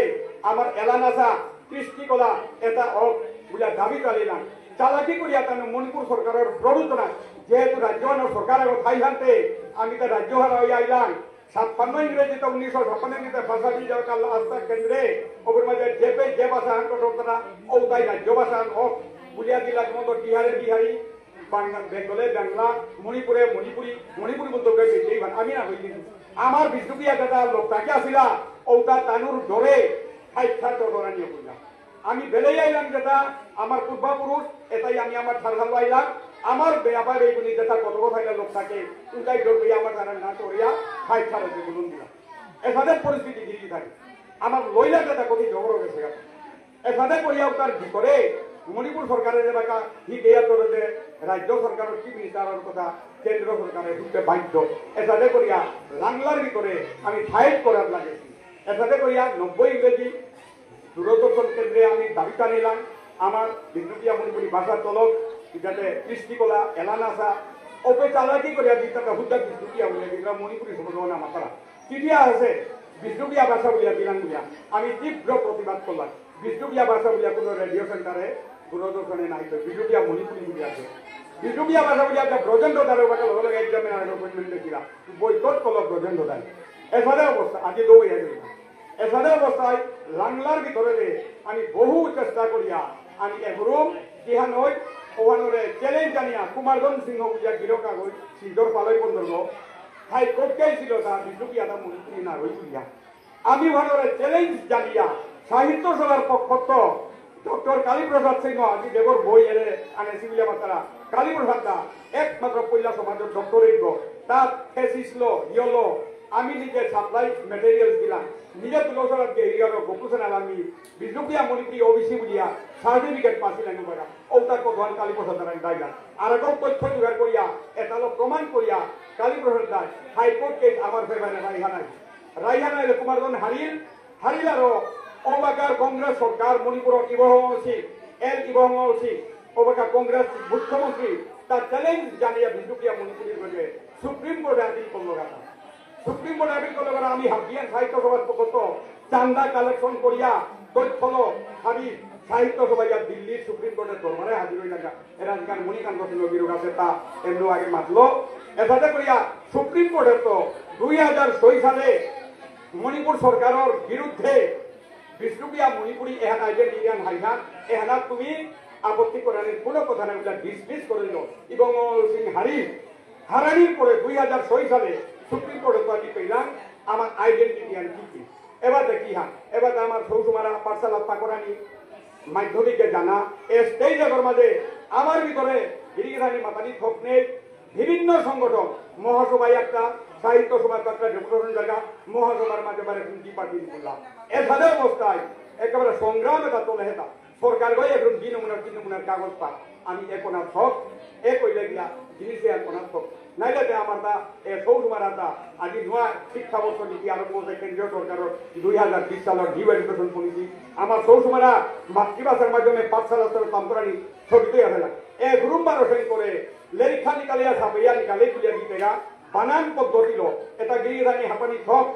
আমার এলানাসা, কৃষ্টিকলা, এটা অক বুঝা দাবি চালিলাম। চালাকি করিয়া তানু মণিপুর সরকারের প্ররোচনা, যেহেতু রাজ্য আনো সরকার আগো থাই হানতে, আমি তো রাজ্য হারা হয়ে আইলাম। ছাপ্পান্ন ইংরেজিতে উনিশশো ছাপ্পান্ন ইংরেজিতে ভাষা বিভাগ আল আস্থা কেন্দ্রে, ওপর মাঝে যে পে যে ভাষা হান কঠোরতা, ও তাই রাজ্য ভাষা হান হোক, বুলিয়া দিলা মতো বিহারে বিহারি, বাংলা, বেঙ্গলে বাংলা, মণিপুরে মণিপুরি, মণিপুরি বলতে গেলে এই ভাষা আমি না হই কিন্তু। আমার বিষ্ণুপ্রিয়া দাদা লোক তাকে আসিলা, ওটা তানুর ডরে, হাই ছাত্র ডরানি হইলা। আমি বেলেই আইলাম যেটা আমার পূর্বপুরুষ, এটাই আমি আমার ঠারহালো আইলাম। আমার বেয়াপা বেগুনি যেটা কত কথা আইলা লোক থাকে, উঠাই ডর পেয়ে আমার তারা না চড়িয়া, হাই ছাড়ে যে বলুন দিলাম। এসাদে পরিস্থিতি গিরি থাকে। আমার লইলা যেটা কতি জবর হয়ে গেছে। এসাদে করিয়া উতার ভিতরে মণিপুর সরকারের এলাকা হি দেয়া তোর যে রাজ্য সরকারের চিফ মিনিস্টারের কথা কেন্দ্র সরকারের হুতে বাধ্য। এসাদে করিয়া লাংলার ভিতরে আমি ফাইট করার লাগেছি। এসাদে করিয়া নব্বই ইংরেজি দূরদর্শন কেন্দ্রে আমি দাবি জানাইলাম, আমার বিষ্ণুপ্রিয়া মণিপুরী ভাষা তলক, যাতে কৃষ্টিকলা, এলানাসা, ওপে চালাকি করে আজ তারা হুদ্দা বিষ্ণুপ্রিয়া বলে, যেটা মণিপুরী সমাজ না মাতারা। চিঠি আছে, বিষ্ণুপ্রিয়া ভাষা বলিয়া দিলাম বলিয়া, আমি তীব্র প্রতিবাদ করলাম। বিষ্ণুপ্রিয়া ভাষা বলিয়া কোনো রেডিও সেন্টারে, দূরদর্শনে নাই তো, বিষ্ণুপ্রিয়া মণিপুরী বলিয়া আছে। বিষ্ণুপ্রিয়া ভাষা বলিয়া একটা ব্রজেন্দ্র দারে ওখানে লগে লগে এক্সামিনার অ্যাপয়েন্টমেন্ট দিয়েছিলাম, বয়কট করলো ব্রজেন্দ্র দারে। এসাদে অবস্থা, আজ দৌ হয়ে গেল। এসাদে অবস্থায় লাংলার ভিতরে রে আমি বহু চেষ্টা করিয়া আমি এগুরু কিহান হই ওহানরে চ্যালেঞ্জ জানিয়া কুমারধন সিংহ বুলিয়া গিরক আগই সিলচর পালই বন্দরগ হাই কোর্ট কেস ছিল তা বিষ্ণুপ্রিয়া দা মণিপুরী না রই বুলিয়া আমি ওহানরে চ্যালেঞ্জ জানিয়া সাহিত্য সভার পক্ষত ডক্টর কালীপ্রসাদ সিংহ আজি দেবর বই এরে আনে সিবিলিয়া মাতারা কালীপ্রসাদ দা একমাত্র পয়লা সমাজের ডক্টরেট গো তার থেসিস লো ইয়লো আমি নিজে সাপ্লাই মেটেরিয়ালস দিলাম নিজে তুলসরাত গেহিয়ার গোকুসেনা আমি বিষ্ণুপ্রিয়া মণিপুরী ওবিসি বুলিয়া সার্টিফিকেট পাসি লাগে বেটা ওটা কো ধন কালীপ্রসাদ দাঁড়াই দাইলা আর এখন তথ্য জোগাড় করিয়া এটালো প্রমাণ করিয়া কালীপ্রসাদ দায় হাইকোর্ট কেস আমার ফেভারে রাইহানাই রাইহানাই কুমারধন হারিল হারিলারো ওবাকার কংগ্রেস সরকার মণিপুরর ইবহংসি এল ইবহংসি ওবাকা কংগ্রেস মুখ্যমন্ত্রী তা চ্যালেঞ্জ জানিয়ে বিষ্ণুপ্রিয়া মণিপুরীর গজে সুপ্রিম কোর্টে আপিল করল গাথা সুপ্রিম কোর্টে আপিল করলে এবার আমি হাবিয়ান সাহিত্য সভার পক্ষত চান্দা কালেকশন করিয়া তথ্যলো হাবি সাহিত্য সভা ইয়া দিল্লির সুপ্রিম কোর্টের দরবারে হাজির হইলাম। এরা আজিকার মণিকান্ত সিংহ গিরক আছে, তা এমনি আগে মাতলো। এসাদে করিয়া সুপ্রিম কোর্টের তো দুই হাজার ছয় সালে মণিপুর সরকারের বিরুদ্ধে বিষ্ণুপ্রিয়া মণিপুরী এহান আইডেন্টিটি আন হাইহান এহানা তুমি আপত্তি করানির কোনো কথা নাই, ওটা ডিসমিস করে দিল। এবং সিং হারি হারানির পরে দুই হাজার ছয় সালে সুপ্রিম কোর্টে তো আমি পেলাম আমার আইডেন্টিটি আর কি কি। এবার দেখি হ্যাঁ, এবার তো আমার সৌসুমারা পাঠশালা পাকরানি মাধ্যমিকে জানা, এ স্টেজ আগর মাঝে আমার ভিতরে গিরিগিথানি মাতানি থক নেই। বিভিন্ন সংগঠন, মহাসভায় একটা, সাহিত্য সভার একটা ডেপুটেশন জায়গা, মহাসভার মাঝে বারে হুমকি পার্টি করলাম। এসাদে অবস্থায় একেবারে সংগ্রাম এটা চলে হেতা। সরকার গই এখন দুই নমুনার, তিন নমুনার কাগজ পা। আমি এখন আর থক, এ কইলে গিয়া জিনিসে এখন আর থক। নাইলে তে আমার তা, এ সৌরমারা তা, আজি নয়া শিক্ষাবর্ষ নীতি আরম্ভ হয়েছে কেন্দ্রীয় সরকারের দুই হাজার বিশ সালের নিউ এডুকেশন পলিসি। আমার সৌরমারা মাতৃভাষার মাধ্যমে পাঠশালা স্তরে কাম করানি ছবিতে আসে না। এ গ্রুম বারো সেন করে লেরিখা নিকালিয়া সাপেয়া নিকালে বুলিয়া দিতেগা বানান পদ্ধতি লো। এটা গিরিগিথানি হাতানি থক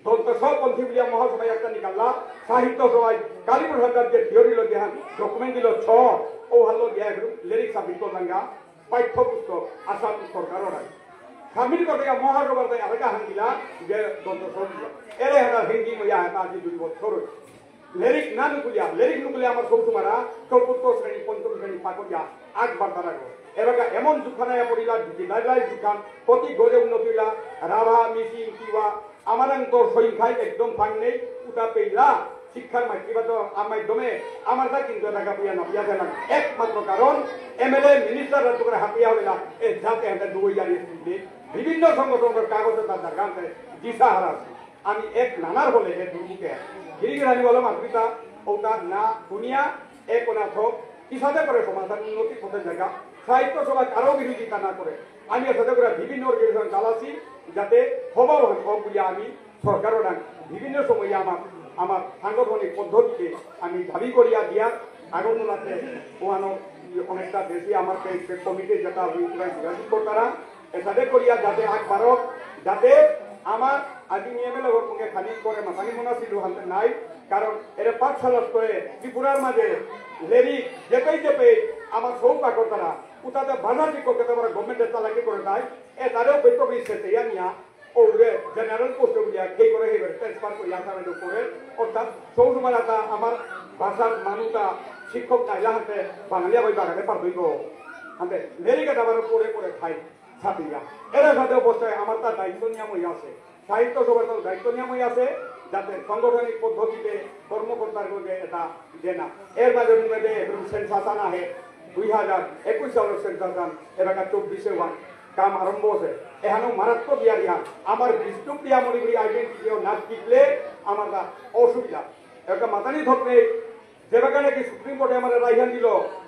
দন্ত সপন্থী বুলিয়া মহাসভায় একটা নিকাল্লা, সাহিত্য সভায় কালীপ্রসাদ দাস যে থিওরি লো দেহান ডকুমেন্ট দিল ছ, ও হাল্লো দিয়া একদম লেরিক সাবমিট করলাঙ্গা, পাঠ্যপুস্তক আসাম সরকারর আগে। সাবমিট করতে গিয়া মহাসভার তাই আরেকা হান দিলা যে দন্ত সব দিলা। এরে হাতা হিন্দি মইয়া হাতা আজি দুই বছর হইল। লেরিক না নুকুলিয়া, লেরিক নুকুলিয়া আমার সৌসুমারা চতুর্থ শ্রেণী, পঞ্চম শ্রেণী পাকরিয়া আগ বার্তা রাখো। এবাকা এমন যুগখানায় পড়িলা, ডিজিটালাইজ যুগখান, প্রতি গজে উন্নতি হইলা, রাভা, মিসিং, তিওয়া, আমারাং তো সংখ্যায় একদম ফাং নেই, উতা পেইলা, শিক্ষার মাতৃভাষা মাধ্যমে আমার তা কিন্তু টাকা পয়সা না পিয়া ফেলাম। একমাত্র কারণ এমএলএ মিনিস্টার রাজ্য করে হাতিয়া হইলা, এ জাতে হাতে দুই জারি বিভিন্ন সংগঠনের কাগজে তার জায়গা আছে, দিশা হারা আছে। আমি এক নানার হলে এ দুর্নীতি গিরিগিরানি বলো মাতৃতা ওটা না শুনিয়া এক না থক কিসাদে করে সমাধান উন্নতি পথে জায়গা সাহিত্য সভা কারো বিরোধিতা না করে আমি এসাদে করে বিভিন্ন অর্গানাইজেশন চালাছি যাতে হবা হন হোক বুলিয়া আমি সরকারও ডাক বিভিন্ন সময়ে আমার আমার সাংগঠনিক পদ্ধতিতে আমি দাবি করিয়া দিয়া আগরতলাতে ওয়ানো অনেকটা বেশি আমার কমিটি যেটা আমি যোগাযোগ করতারা এসাদে করিয়া যাতে আগ বারক, যাতে আমার আজি নিয়মে লগর সঙ্গে খালি করে মাতানি মনা ছিল হাতে নাই, কারণ এর পাঠশালা করে ত্রিপুরার মাঝে লেরি যেপেই যেপেই আমার সৌ পাকরতারা, উতাতে ভাষা ঠিক করতে আমরা গভর্নমেন্টের চালাকি করে দেয়, এ তারেও বেতন দিচ্ছে তেয়া নিয়া, ওরে জেনারেল পোস্টে বুলিয়া খেয়ে করে হেবে ট্রান্সফার করিয়া আসামে করে, অর্থাৎ সৌ তোমার একটা আমার ভাষার মানুষটা শিক্ষক নাইলা হাতে বাঙালি আবার বাগানে পারবই গো। হাতে লেরি কাটা আবার পরে পরে খাই। ছাপিয়া। এরা সাথে অবস্থায় আমার তার দায়িত্ব নিয়ে মই আছে। সাহিত্য সভার তার দায়িত্ব নিয়ে মই আছে, যাতে সাংগঠনিক পদ্ধতিতে কর্মকর্তার মধ্যে এটা দেনা। এর মাঝে মধ্যে এবং সেন্সাস আনা হে, দুই হাজার একুশ সালের সেন্সাস আন, এবার চব্বিশে ওয়ান কাম আরম্ভ হয়েছে। এখানেও মারাত্মক বিয়া দিয়া, আমার বিষ্ণুপ্রিয়া মণিপুরী আইডেন্টিটিও না টিকলে আমার তা অসুবিধা। একটা মাতানি ধরতে যেবাকা নাকি সুপ্রিম কোর্টে আমার রায়হান দিল,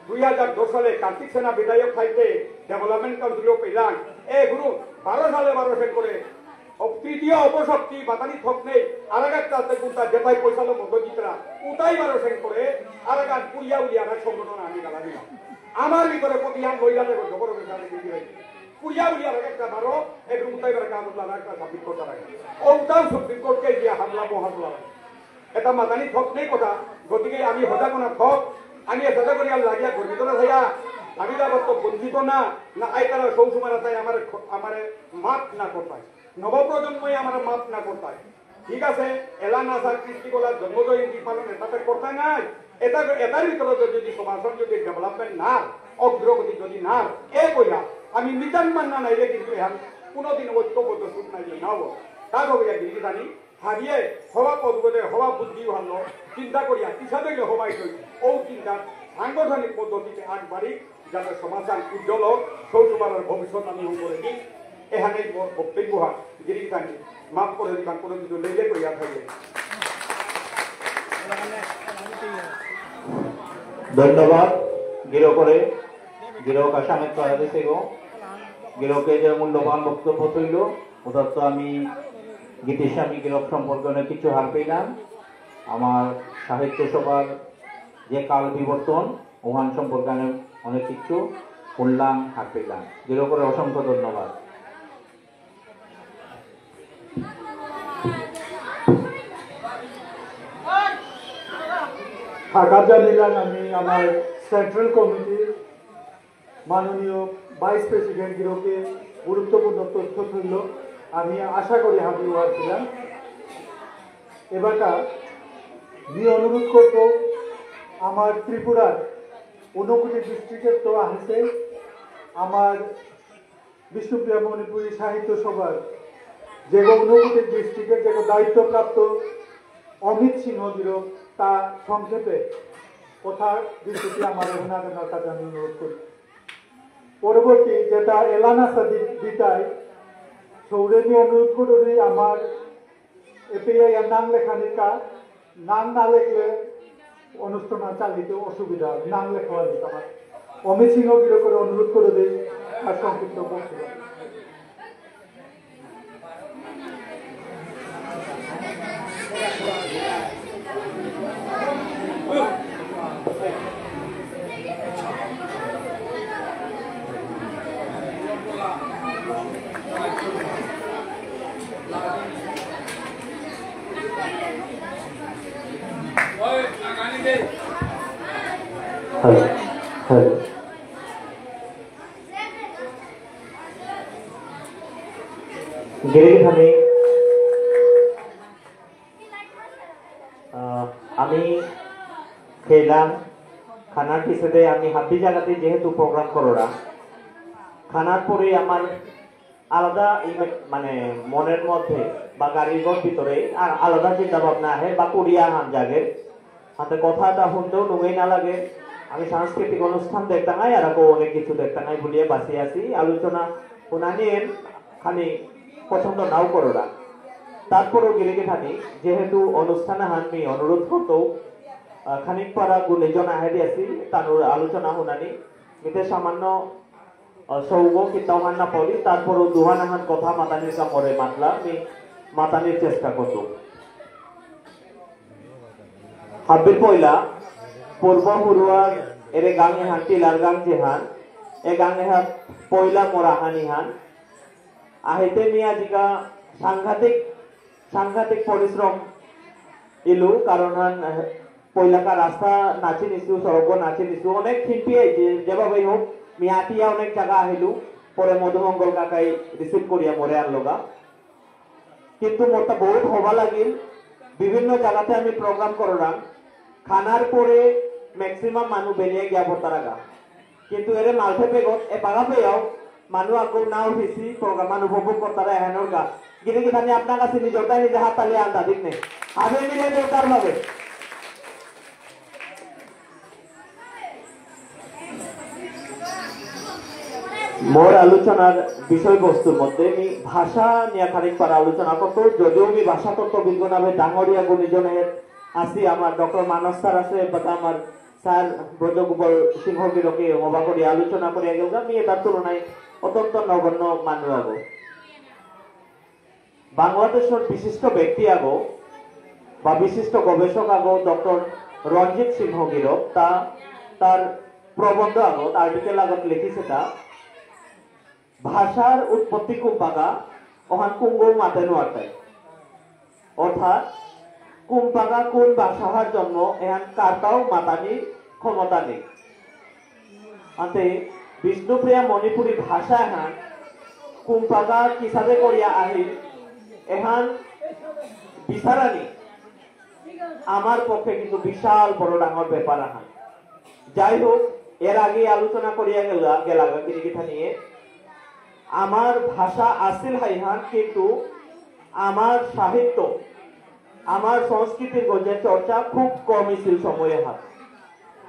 দুই হাজার দশ সালে কার্তিক সেনা বিধায়ক থাইতে ডেভেলপমেন্ট কাউন্সিলও পেলাম। এ গুরু বারো সালে বারো সেন করে, ও তৃতীয় অপশক্তি বাতানি থক নেই, আরাগাত তাতে কুন্তা যেটাই পয়সা লো মতো জিতরা, উতাই বারো সেন করে, আরাগাত পুরিয়া উলিয়া না সংগঠন আমি গালা দিলাম। আমার ভিতরে প্রতিহান লইলা দেখো, জবর হয়ে যাবে কিন্তু ভাই। পুরিয়া উলিয়া আরাগাত বারো, এক উতাই বারো কাম উঠলা না, একটা সাবমিট করতে লাগে। ও উতাও সুপ্রিম কোর্টকে গিয়া হামলা মহামলা। এটা মাতানি থক নেই কথা, গতিকে আমি সজাগ না থক, আমি এসাদে করি আর লাগিয়া গর্বিত না থাইয়া, আমি তো আবার তো বঞ্চিত না, না আইতারা সৌ সুমারা তাই আমার, আমারে মাফ না করতাই। নবপ্রজন্মই আমার মাফ না করতাই। ঠিক আছে, এলা না স্যার কৃষ্টি গোলা জন্ম জয়ন্তী পালন এটাতে করতাই নাই। এটা, এটার ভিতরে যদি সমাজর যদি ডেভেলপমেন্ট না, অগ্রগতি যদি না, এ কইয়া আমি মিজান মান্না নাইলে কিন্তু এহান কোনোদিন ঐক্যবদ্ধ সুখ নাইলে না হবো। তা হবে গিরি জানি হাবিয়ে হবা পদগতে হবা বুদ্ধি ভালো চিন্তা করিয়া কিসাদে হবাই কই ও চিন্তা সাংগঠনিক পদ্ধতিতে আগবাড়ি যাতে সমাজহান উজ্জ্বল হোক, সৌরমালার ভবিষ্যৎ আমি হব করে দিই। এখানেই মোর বক্তব্য হান গিরি থাকি মাফ করে দিবা কোনো কিছু লেগে করিয়া থাকলে। ধন্যবাদ। গিরকরে গিরক আসামে করা দিছে গো। গিরকে যে মূল্যবান বক্তব্য তুলল, ওটার তো আমি গীতিস্বামী গিরক সম্পর্কে অনেক কিছু হার পেলাম। আমার সাহিত্য সভার যে কাল বিবর্তন, ওহান সম্পর্কে আমি অনেক কিছু শুনলাম, হার পেলাম। গিরকরে অসংখ্য ধন্যবাদ। থাকার জানিলাম আমি আমার সেন্ট্রাল কমিটির মাননীয় ভাইস প্রেসিডেন্ট গিরকে গুরুত্বপূর্ণ তথ্য তুলল। আমি আশা করি হাবি ওয়ার ছিলাম। এবাকা মি অনুরোধ করব আমার ত্রিপুরার ঊনকোটি ডিস্ট্রিক্টের তো আছে আমার বিষ্ণুপ্রিয়া মণিপুরী সাহিত্য সভার যে ঊনকোটি ডিস্ট্রিক্টের যে দায়িত্বপ্রাপ্ত অমিত সিংহ গিরক তা সংক্ষেপে কথা দৃষ্টিতে আমার অভিনন্দন কাছে আমি অনুরোধ করি। পরবর্তী যেটা এলানা সাদিক দিতাই সৌরেনি অনুরোধ করি আমার এপিআই নাম লেখানিকা নাম না লেখলে অনুষ্ঠান চালিত অসুবিধা হয়। নাম লেখা হয় আমার অমিত সিংহ গিরকরে অনুরোধ করে দেই আর সংক্ষিপ্ত বক্তব্য। Hello, hello. গিরি গিথানি, আহ, আমি খেলাম, খানার পিছনে আমি হাবি জায়গাতে যেহেতু প্রোগ্রাম করলাম, খানার পরে আমার আলাদা ইমে-, মানে মনের মধ্যে বা গাড়ির ভিতরে আর আলাদা চিন্তা ভাবনা আহে বা কুড়িয়া হান জাগে। হাতে কথা এটা শুনতেও নুঙেই না লাগে। আমি সাংস্কৃতিক অনুষ্ঠান দেখতাঙাই আর আকৌ অনেক কিছু দেখতাঙাই বুলিয়ে বাসি আছি। আলোচনা শুনানি এন খানি পছন্দ নাও কররা। তারপরও গিরি গিথানি যেহেতু অনুষ্ঠান হান মি অনুরোধ করতো, আহ, খানিক পারা গুণীজন আহে দিয়াছি, তানুর আলোচনা শুনানি। মিতে সামান্য আহ, সৌগ কিতাও হান না পাউরি, তারপরও দুহান আহান কথা মাতানির কা মরে মাতলা, মি মাতানির চেষ্টা করতো। হাবির পয়লা, পূর্ব হুরুয়ার এরে গাঙ এহান, টিলার গাঙ যেহান, এ গাঙ এহান পয়লা মোরা হানি হান। আহিতে মি আজিকা সাংঘাতিক, সাংঘাতিক পরিশ্রম ইলু, কারণ হান, আহ, পয়লাকা রাস্তা নাচি নিছু, সড়ক নাচি নিছু, অনেক হিমপি আইছে, যেভাবেই হোক, মি আটিয়া অনেক জায়গা আহিলু, পরে মধুমঙ্গল কাকাই রিসিভ করিয়া মোরে আনলগা। কিন্তু মোরতা বহুত হবা লাগিল, বিভিন্ন জায়গাতে আমি প্রোগ্রাম করলাম, খানার পরে ম্যাক্সিমাম মানু বেরিয়ে গিয়া পড়তারাগা। কিন্তু এরে মালঠে পেগত এ বাগা পেয়াও মানু আগো নাও হিসি প্রোগ্রাম মানু উপভোগ করতারা এহানর গা। গিরি গিথানি আপনার কাছে নিজরতাই নিজে হাত তালি আনতা দিক নে। আবে মিলে দরকার ভাবে। মোর আলোচনার বিষয়বস্তুর মধ্যে আমি ভাষা নিয়ে খানিক পারা আলোচনা করতো, যদিও আমি ভাষা তত্ত্ববিদ নামে ডাঙরিয়া গুণীজনের আসি, আমার ডক্টর মানস স্যার আছে, but আমার স্যার ব্রজগোপাল সিংহ গিরকে হবা করি আলোচনা করিয়া গেল, আমি এটার তুলনায় অত্যন্ত নগণ্য মানু আগো। বাংলাদেশর বিশিষ্ট ব্যক্তি আগো বা বিশিষ্ট গবেষক আগো ডক্টর রঞ্জিত সিংহ গিরক তা তার প্রবন্ধ আগত, আর্টিকেল আগত লিখিছে তা ভাষার উৎপত্তি কুম্পাগা অহান কুঙ্গো মাতে নোয়ারতাই। অর্থাৎ কুম্পাগা কোন ভাষাহার জন্ম এহান কার্তাও মাতানি ক্ষমতা নেই। আতে বিষ্ণুপ্রিয়া মণিপুরী ভাষা এহান কুম্পাগা কিসাদে করিয়া আহিল এহান বিচারানি আমার পক্ষে কিন্তু বিশাল বড় ডাঙর ব্যাপার আহান। যাই হোক, এর আগে আলোচনা করিয়া গেলা, গেলাগা গিরি গিথানিয়ে। আমার ভাষা আসিল হাইহান, কিন্তু আমার সাহিত্য, আমার সংস্কৃতির গজে চর্চা খুব কম ইছিল সময় এহাত।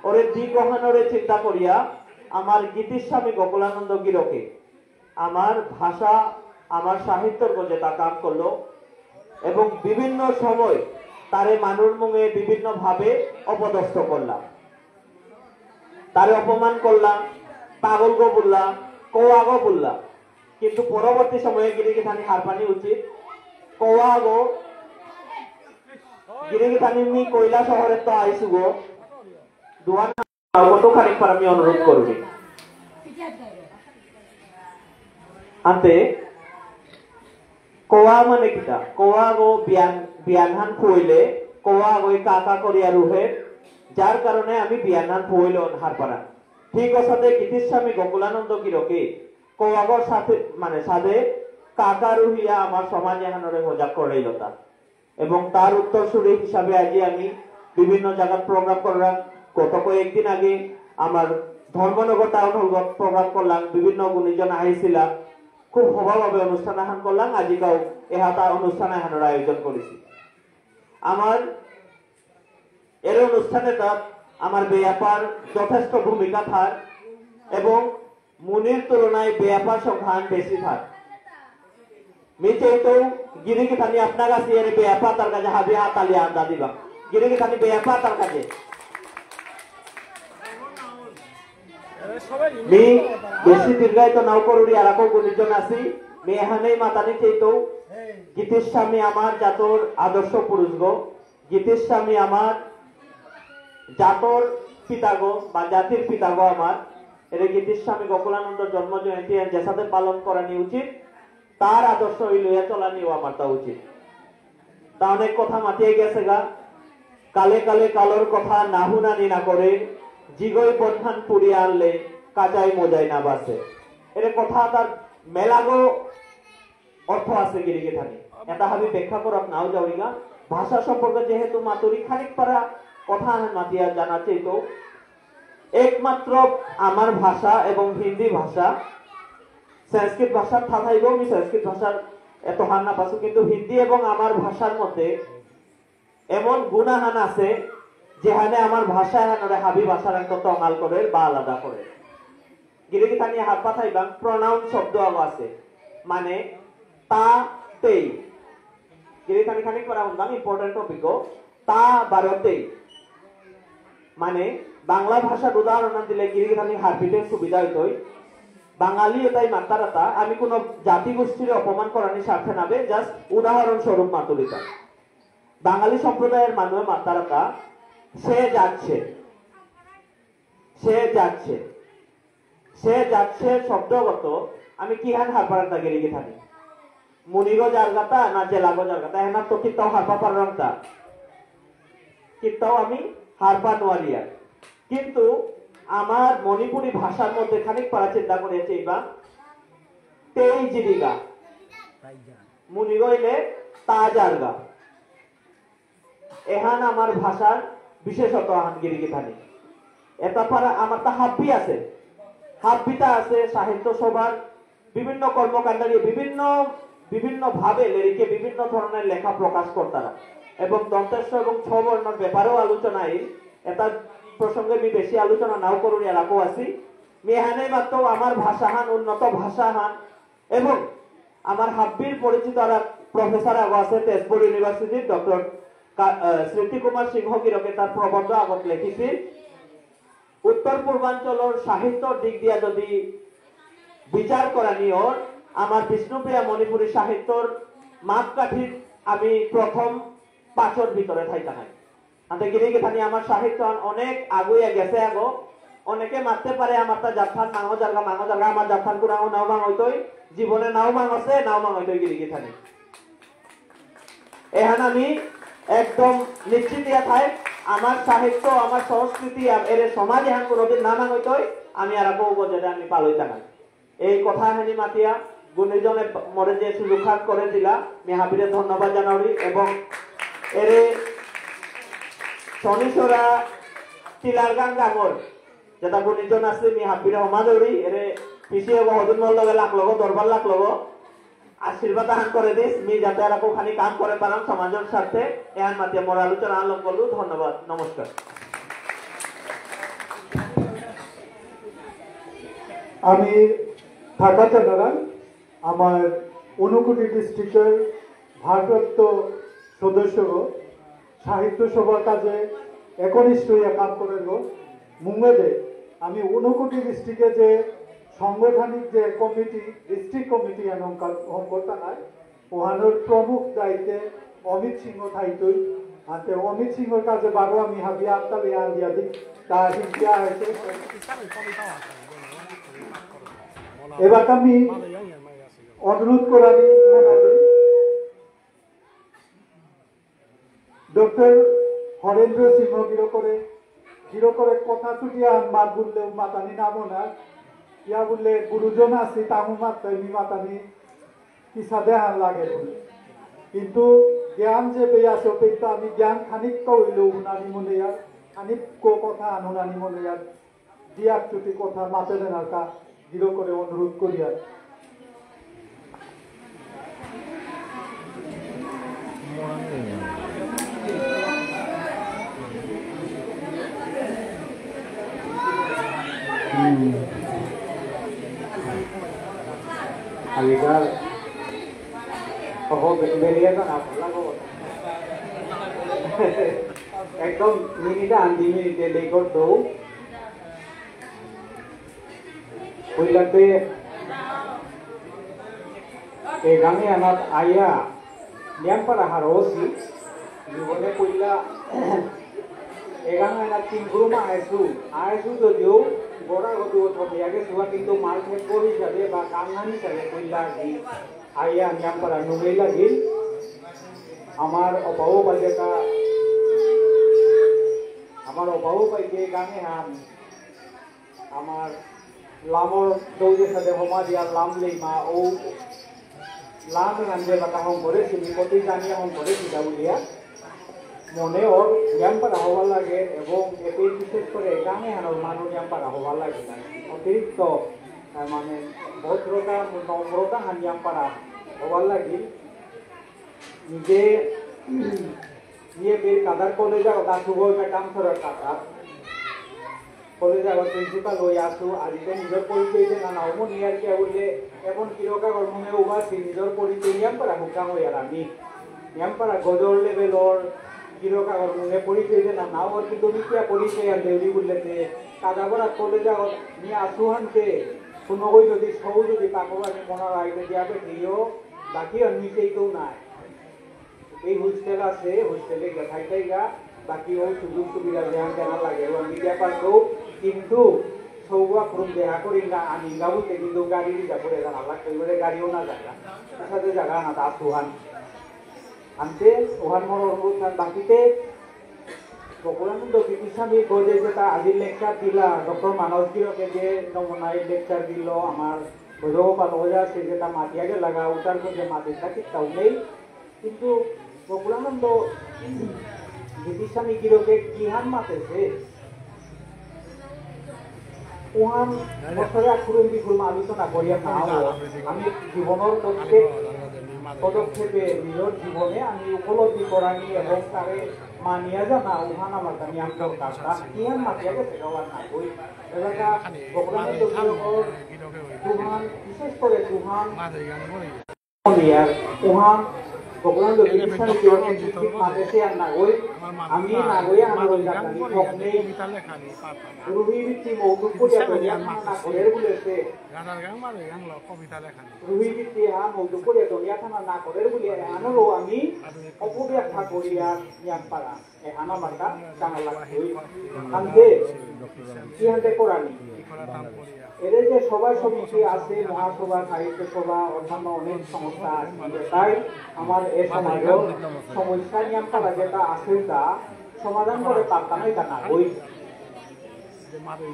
ওরে দিক অহানরে চিন্তা করিয়া আমার গীতিস্বামী গোকুলানন্দ গিরকে আমার ভাষা, আমার সাহিত্যর গজে তা কাম করলো এবং বিভিন্ন সময় তারে মানুর মুঙে বিভিন্নভাবে অপদস্থ করলাম। তারে অপমান করলাম, পাগলগো বললাম, কৌয়াগো বললাম। কিন্তু পরবর্তী সময়ে গিরি গিথানি হারপানি উচিত। কৌয়াগো, গিরি গিথানি মি কৈলা শহরে তো আইসুগো। দুয়ান কত খানিক পারা আমি অনুরোধ করবি। আনতে কৌয়া মানে কিতা? কৌয়াগো বিয়ান, বিয়ানহান খুইলে, কৌয়াগো এই কাকা করিয়া রুহে, যার কারণে আমি বিয়ানার পইলন হারপারা। ঠিক অসাদে গীতিস্বামী গোকুলানন্দ গিরকে কওয়াগর সাথে, মানে, সাদে কাকা রুহিয়া আমার সমাজ এহানরে সজাগ করেইলতা। এবং তার উত্তরসূরি হিসাবে আজি আমি বিভিন্ন জায়গার প্রোগ্রাম করলাম। গত কয়েকদিন আগে আমার ধর্মনগর টাউন হল প্রোগ্রাম করলাম, বিভিন্ন গুণীজন আহিছিলা, খুব সভাভাবে অনুষ্ঠান আহান করলাম। আজিকাও এহাতা অনুষ্ঠান আহানর আয়োজন করেছি। আমার এর অনুষ্ঠানে তাত আমার বেয়াপার যথেষ্ট ভূমিকা থার এবং মুনির তুলনায় বেয়াপার সংখ্যা বেশি থার। মি চেইতৌ গিরি গিথানি আপনার কাছে এর বেয়াপা তার কাছে হাবি হাতালি আন্দা দিবা। গিরি গিথানি বেয়াপা তার কাছে। মি বেশি দীর্ঘায়িত নাও করুরি, আর আকো গুণীজন আছি। মি এহানেই মাতানি চেইতৌ গীতিস্বামী আমার জাতর আদর্শ পুরুষ গো। গীতিস্বামী আমার জাতর পিতাগো বা জাতির পিতাগো আমার, এরে গীতিস্বামী গোকুলানন্দ জন্ম জয়ন্তী এহান যেসাদে পালন করানি উচিত, তার আদর্শ লইয়া চলানিও আমার তা উচিত। তা অনেক কথা মাতিয়া গেছেগা। কালে কালে কালর কথা না হুনানি না করে, জিগই বনহান পুড়িয়া আনলে কাজাই মজাই না বাসে। এরে কথা তার মেলাগো অর্থ আছে গিরি গিথানি। এটা হাবি ব্যাখ্যা করাত নাও যাওরিগা। ভাষা সম্পর্কে যেহেতু মাতুরি খানিক পারা কথা আহান মাতিয়া জানা চেইতৌ। একমাত্র আমার ভাষা এবং হিন্দি ভাষা, সংস্কৃত ভাষা থাথাইব, আমি সংস্কৃত ভাষার এত হার না পাসু, কিন্তু হিন্দি এবং আমার ভাষার মধ্যে এমন গুণাহান আছে, যেহানে আমার ভাষা এহানরে হাবি ভাষার একদম তঙাল করে বা আলাদা করে। গিরি গিথানি হারপা থাইবাং, প্রোনাউন শব্দ আগো আছে, মানে তা, তেই। গিরি গিথানি খানিক পরা হুনবাং, ইম্পর্টেন্ট টপিক গো, তা বারো তেই। মানে বাংলা ভাষার উদাহরণ দিলে গিরি গিথানি হারপিতে সুবিধা হইতই। বাঙালি এটাই মাত্তারাতা, আমি কোনো জাতিগোষ্ঠীর অপমান করানি স্বার্থে নাবে, জাস্ট উদাহরণ স্বরূপ মাতুরিতা। বাঙালি সম্প্রদায়ের মানুষ মাত্তারাতা, সে যাচ্ছে, সে যাচ্ছে, সে যাচ্ছে শব্দগত আমি কিহান হারপারাংতা গিরি গিথানি? মুনিগো যারগাতা না জেলাগো যারগাতা? এহানাত তো কিত্তাও হারপা পারাংতা, কিত্তাও আমি হারপা নোয়ারিয়া। কিন্তু আমার মণিপুরী ভাষার মধ্যে খানিক পারা চিন্তা করে চেইবা, তেই জিরিগা। মুনিগো ইলে তা যারগা। এহান আমার ভাষার বিশেষত্ব আহান গিরি গিথানি। এটা পারা আমার তা হাব্বি আছে, হাব্বিতা আছে সাহিত্য সভার বিভিন্ন কর্মকাণ্ডে বিভিন্ন, বিভিন্নভাবে লেরিকে বিভিন্ন ধরনের লেখা প্রকাশ করতারা এবং দন্ত্য স এবং ছ বর্ণর ব্যাপারেও আলোচনা এই এটা প্রসঙ্গে আমি বেশি আলোচনা নাও করুরি, এলাকাও আছি। মি এহানে মাত্র আমার ভাষাহান উন্নত ভাষাহান এবং আমার হাব্বির পরিচিত আর প্রফেসর আগো আছে তেজপুর ইউনিভার্সিটির ডক্টর কা-, আহ, স্মৃতি কুমার সিংহ গিরকে তার প্রবন্ধ আগত লেখিছিল। উত্তর পূর্বাঞ্চলর সাহিত্যর দিক দিয়া যদি বিচার করানি অর, আমার বিষ্ণুপ্রিয়া মণিপুরী সাহিত্যর মাপকাঠিত আমি প্রথম পাঁচর ভিতরে থাইতাঙাই। আতে গিরি গিথানি আমার সাহিত্য আন অনেক আগুয়া গেছে আগো। অনেকে মাততে পারে আমার তা জাতহান মাঙো জারগা, মাঙো জারগা, আমার জাতহান কুরাঙো নাও মাঙইতই, জীবনে নাও মাঙছে, নাও মাঙইতই গিরি গিথানি। এহান আমি একদম নিশ্চিত ইয়া থাই, আমার সাহিত্য, আমার সংস্কৃতি, আম-, এরে সমাজ এহান কোনোদিন না মাঙইতই, আমি আর আকো যেটা আমি পালইতাঙাই। এই কথা হানি মাতিয়া গুণীজনে মরে যে সুযোগ হান করে দিলা, মি হাবিরে ধন্যবাদ জানাউরি এবং এরে শনিচরা টিলারগাং গাঙর যেটা গুণীজন আছে, মি হাবিরে হমা দৌরি, এরে পিছিয়ে হদিন মর লগে লাগ লগো, দরবার লাগ লগো, আশীর্বাদ আহান করে দিস, মি যাতে আর আকো খানি কাম করে পারাম সমাজের স্বার্থে। এহান মাতিয়া মোর আলোচনা আরম্ভ করলু। ধন্যবাদ, নমস্কার। আমি থাকা জানারাং আমার ঊনকোটি ডিস্ট্রিক্টর ভারপ্রাপ্ত সদস্য সাহিত্য সভার কাজে একনিষ্ঠ হইয়া কাম করের। মুঙ্গেদে আমি ঊনকোটি ডিস্ট্রিক্টে যে সাংগঠনিক যে কমিটি, ডিস্ট্রিক্ট কমিটি এহান হঙকরতাঙাই, ওহানর প্রমুখ দায়িত্বে অমিত সিংহ থাইতই। আতে অমিত সিংহর কাছে বারো আমি হাবিয়া আত্তালে আন দিয়া দিক, তা হিন্দিয়া আছে। এবার আমি অনুরোধ করানি মনালি ডক্টর হরেন্দ্র সিংহ গিরকরে জিরো করে কথা ছুটিয়া মাত বুললে মাতানি নামো না। ইয়া বুললে গুরুজন আছি, তামু মাত তাই মি মাতানি কিসাদে হান লাগে বুলে। কিন্তু জ্ঞান যে পেয়ে আছে, ওপেই তো আমি জ্ঞান খানিক তো হইলেও হুনানি মনে ইয়ার, খানিক কো কথা আনুনানি মনে ইয়ার। দিয়াক চুটি কথা মাতে দেন আর কা, জিরো করে অনুরোধ করি আর। আজিকাল সহ বে-, বেরিয়ে তো না ভালো লাগো। একদম মিনিটে আন দুই মিনিটে লেকর দৌ। কইলাতে এ গাঙে আনাত আয়া নিয়াম পারা হারৌসি, জীবনে কইলা এ গাঙে আনাত তিন গুরু মা আইসু, আইসু যদিও গড়া গদু থমে আগে সুয়া কিন্তু মাল খেত হিসাবে বা কাঙ্গান হিসাবে কইলা দি আয়া নিয়াম পারা নুমেই লাগিল। আমার অপাও বাজেকা, আমার অপাও বাইকে গাঙে হাম আমার লামর দৌড়ে সাথে হমা দিয়া লাম লেইমা ও লাম রান্ধে বাতা হম করে সিনি কতি জানিয়া হম করে সিধা উলিয়া মনে ওর নিয়াম পারা হবার লাগে এবং এতে বিশেষ করে গাঙে হানোর মানু নিয়াম পারা হবার লাগে না। অতিরিক্ত, আহ, মানে ভদ্রতা, নম্রতা হান নিয়াম পারা হবার লাগে। নিজে ইয়ে বে কাদার কলেজ আর দাসুগো ম্যাডাম সরকার কাদার কলেজ আর প্রিন্সিপাল হয়ে আসু, আজ এটা নিজের পরিচয় দেনা না অমন ইয়ার কে বললে এমন কিরকা কর্মে উবাসি নিজের পরিচয় নিয়াম পারা হুকা হয়ে আর আমি নিয়াম পারা গজর লেভেলর কিরকা কর্মে পরিচয় দেনা না ওর কিন্তু মিথ্যা পরিচয় আর দেউরি বললে যে কাদাবরা কলেজ আর নিয়ে আসু হানতে কোনো ওই যদি সৌ যদি পাকো আমি মনে হয় যে যাবে দিও বাকি আর নিচেই তো নাই। এই হোস্টেল আছে, হোস্টেলে গেথাই তাইগা, বাকি ও সুযোগ সুবিধা যেহান জানা লাগে, ও আমি ব্যাপার তো, কিন্তু সৌগা খুব দেখা করি না, আমি গাবুতে কিন্তু গাড়ি রিজার্ভ করে জানা লাগবে, এবারে গাড়িও না জায়গা, সাথে জায়গা না, তা সুহান। আনতে, ওহান মোর অনুরোধ থান, বাকিতে, বকুলানন্দ গীতিস্বামী গজে যেটা আজি লেকচার দিলা, ডক্টর মানস গিরকে যে নমুনায় লেকচার দিল, আমার ভৈরব পালক যে আছে যেটা মাতিয়া গেলাগা, উতার গজে মাটির থাকি তাও নেই, কিন্তু বকুলানন্দ গীতিস্বামী গিরকে কিহান মাতেছে? উহান বছরে আখুরুম বিখুরুম আলোচনা করিয়া না হো। আমি জীবনের প্রত্যেক পদক্ষেপে নিজের জীবনে আমি উপলব্ধি করানি এবং তারে মানিয়া জানা উহান আমার কাছে আমি দরকার। তা কিহান মাতিয়া গেছে গাওয়ার না কই। এলাকা বকুলানন্দ গিরকর দুহান, বিশেষ করে দুহান ইয়ার উহান ভগবান যদি বিষ্ণু কিরণে ঠিক ঠিক মাতেছে আর নাগই, আমি নাগই আর নাগই জানি, ঠক নেই। রুহি বিটি মৌতুক করিয়া দনিয়া থানা না করের বুলেছে। রুহি বিটি হা মৌতুক করিয়া দনিয়া থানা না করের বুলে আনলো আমি অপব্যাখ্যা করিয়া নিয়াম পারা। এহান আমার তা জানা লাগতই। হানতে, কি হানতে করানি? এরে যে সভা সমিতি আছে, মহাসভা, সাহিত্য সভা, অন্যান্য অনেক সংস্থা আছে, তাই আমার এ সমাজর সমস্যা নিয়াম পারা যেটা আছে, তা সমাধান করে পারতাম, এটা না হই।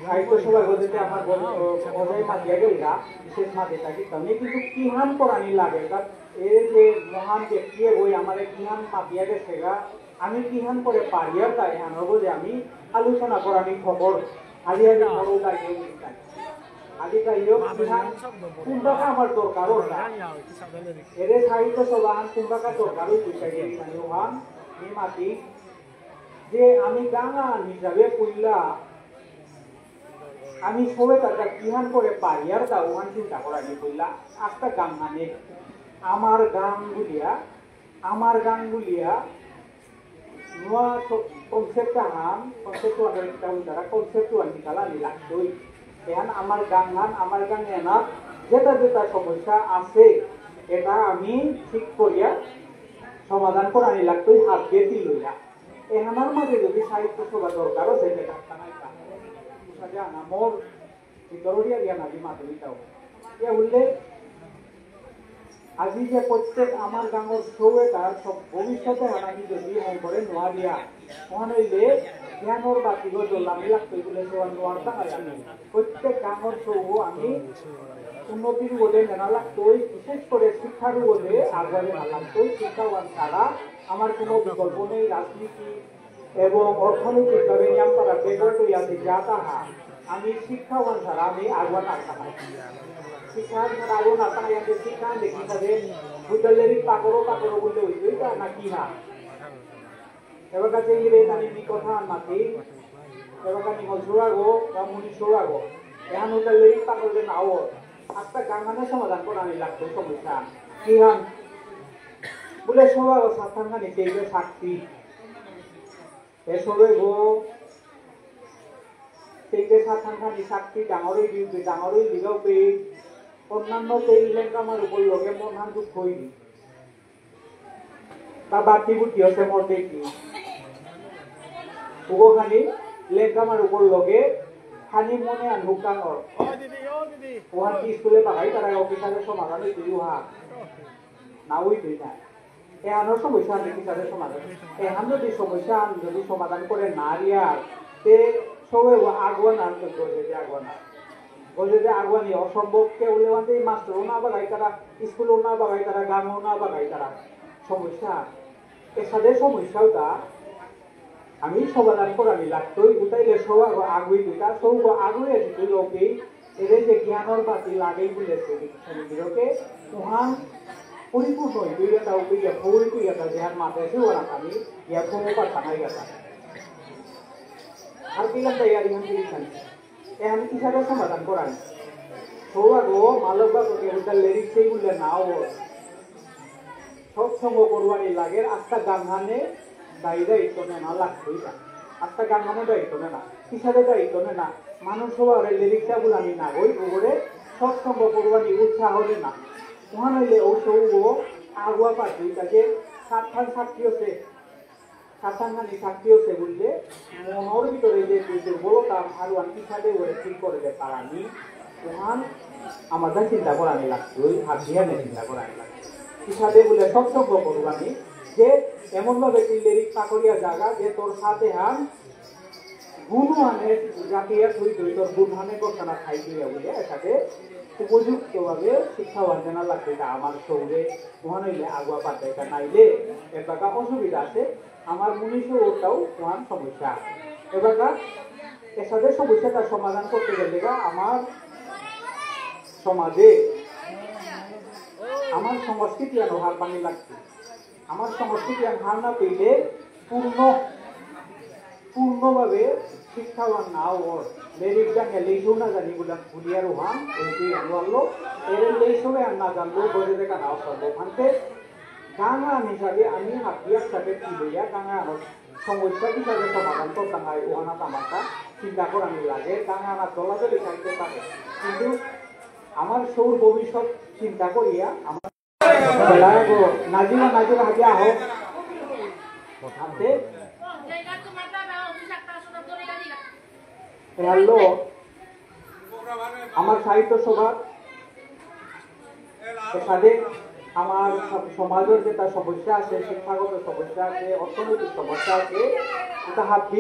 সাহিত্য সভা গজেতে আমার বড়, ও, ওজাই মাতিয়া গেলগা, বিশেষ মাতে থাকি, তাহলে কিন্তু কিহান করানি লাগে, তা এ যে মহান ব্যক্তি ওই আমার কিহান মাতিয়া গেছে গা, আমি কিহান করে পারিয়ার তা এহানর গজে আমি আলোচনা করানি খবর। আজি আজি বড় দায়িত্ব নিতাই। আজি দায়িত্ব কিহান কুম্বাকা আমার দরকার ওর না। এরে সাহিত্য সভাহান কুম্বাকা দরকার ওই পয়সা গিয়ে মানে ওহান নি মাতি যে আমি গাঙান হিসাবে কইলা আমি সবে তার কিহান করে পারিয়ার তা ওহান চিন্তা করানি কইলা আস্তা গাঙ মানে আমার গাঙ বুলিয়া আমার গাঙ বুলিয়া নোয়া স-, concept আহান, concept ওয়ান একটা উন্দারা concept ওয়ান নিকালা নি লাগতই। এহান আমার গাঙহান, আমার গাঙ এনা যেটা যেটা সমস্যা আছে, এটা আমি ঠিক করিয়া সমাধান করানি লাগতই হাত দিয়ে দিল ইয়া। এহানার মাঝে যদি সাহিত্য সভা দরকার আছে, এটা একটা নাই তা। বুঝা যায় না, মোর ভিতররিয়া দিয়া নাজি মাতুরি তাও। ইয়া বললে, আজি যে প্রত্যেক আমার গাঙর সৌ এতা সব ভবিষ্যতে হানানি যদি হঙকরে নোয়ারিয়া, মহান হইলে জ্ঞানর বাতিগো জ্বলানি লাগতই বুলে সৌ নোয়ারতা হয় আমি। প্রত্যেক গাঙর সৌ আমি উন্নতির ওদে নেনা লাগতই, বিশেষ করে শিক্ষার ওদে আগুয়ানি নেনা লাগতই। শিক্ষা ওয়ান ছাড়া আমার কোনো বিকল্প নেই। রাজনীতি এবং অর্থনৈতিকভাবে নিয়াম করা বেকার হইয়া আছে যা তাহা আমি শিক্ষা ওয়ান ছাড়া আমি আগুয়ান আর তাহা। শিক্ষা ছাড়া আগুয়ান আর তাহা আমি শিক্ষা দেখি সাথে বুঝলে পাকড়ো পাকড়ো বললে হইতই তা না কি না? এবার কাছে ইংরেজ আমি নি কথা আর মাতি, এবার কাছে নিমল সৌরাগো বা মুনি সৌরাগো, এখন হইলে পাকড়লে নাও, আত্মা গাঙানে সমাধান করানি লাগতো সমস্যা। কি হান? বুলে সৌরাগো সাতহান খানি চেইলে শক্তি। এ সবে গো, চেইলে সাতহান খানি শক্তি ডাঙরই দিউকে, ডাঙরই দিগাউকে, অন্যান্য চেই লেঙ্কামার উপর লগে মনহান দুঃখ হইনি। তা বাড়তি বুদ্ধি আছে মোর দেখি। উগো খানি লেঙ্কামার উপর লগে খানি মনে আন হুকান অর। ওহান কি স্কুলে পাকাই তারা অফিসারের সমাধান হইতে উহা। না হইতে না। এহানোর সমস্যা আমি কিসারে সমাধান? এহান যদি সমস্যা আমি যদি সমাধান করে না রিয়ার, তে সবে আগুয়ান আর তো গজে যে আগুয়ান আর। গজে যে আগুয়ানি অসম্ভব কে উলে ওয়ান মাস্টারও না বাগাই তারা, স্কুলও না বাগাই তারা, গাঙও না বাগাই তারা। সমস্যা। এসাদে সমস্যা ওটা আমি সমাধান করানি লাগতই, উতাইলে সৌগ আগুই দুইটা, সৌগ আগুই আছে তুই লোকে, এদের যে জ্ঞানর বাতি লাগেই বুলেছে, সমিতিরকে, উহান পরিপূর্ণ হইতই, এটা উঠে গিয়া, ভৌরি কই এটা, যেহান মাথায় সে ওরা খালি, গিয়া ভৌরি পাতা নাই গেছে। আর কি গান তাই আর ইহান কি লিখান? এহান কিসারে সমাধান করানি? সৌগ মালক বা তোকে উল্টা লেরিক সেই বুললে না ও। সৎসঙ্গ করবানি লাগের আস্তা গাঙহানে দায়ী দায়িত্ব নেনা লাগতই না। আস্তা গাঙহানে দায়িত্ব নেনা। কিসারে দায়িত্ব নেনা? মানুষ সবারে লেরিকটা বুলানি না গই, ওগরে সৎসঙ্গ করবানি উৎসাহ দেনা। ওহান হইলে ও সৌগ আগুয়া পাতি তাকে সাতহান সাক্ষী হচ্ছে। সাতাঙ্গানি শক্তি হচ্ছে বললে মনর ভিতরে যে দুর্বলতা আর ওয়ান কিসাদে ওরে ঠিক করে দে পারানি, ওহান আমাদের চিন্তা করানি লাগতই, হাবিয়ানে চিন্তা করানি লাগতই। কিসাদে বলে সৎসঙ্গ করবানি, যে এমনভাবে তুই লেরিক পাকড়িয়া জাগা যে তোর সাথে হান গুণ আনে, জাতিয়া তুই তুই তোর গুণ আনে ঘটনা খাই দিয়া বলে এটাকে উপযুক্তভাবে শিক্ষা অর্জনা লাগবে, এটা আমার সৌরে মহান হইলে আগুয়া পাতাইতা নাইলে এবাকা অসুবিধা আছে। আমার মুনিশও ওটাও মহান সমস্যা। এবাকা এসাদে সমস্যাটা সমাধান করতে গেলে গা আমার সমাজে আমার সংস্কৃতি আনো হার পানি লাগবে। আমার সংস্কৃতি আন হার না পেলে পূর্ণ পূর্ণভাবে শিক্ষাবান না ওর। লেরিক জানে লেইসও না জানি বলে ভুলিয়ার ওহান ওই যে আনলো আনলো। এর লেইসও আর না জানলো বলে দেখা না সম্ভব। আনতে গাঙহান হিসাবে আমি হাতিয়ার সাথে কি লইয়া গাঙহান সমস্যা কিভাবে সমাধান করতে হয় ওহানা তামাকা চিন্তা করানি লাগে। গাঙহান দলাদলি থাকতে পারে, কিন্তু আমার সৌর ভবিষ্যৎ চিন্তা করিয়া আমার বেলায় গো নাজিমা নাজিমা হাতিয়া হোক। আনতে এ হলো আমার সাহিত্য সভার এসাদে আমার স-, সমাজের যেটা সমস্যা আছে, শিক্ষাগত সমস্যা আছে, অর্থনৈতিক সমস্যা আছে, এটা হাবি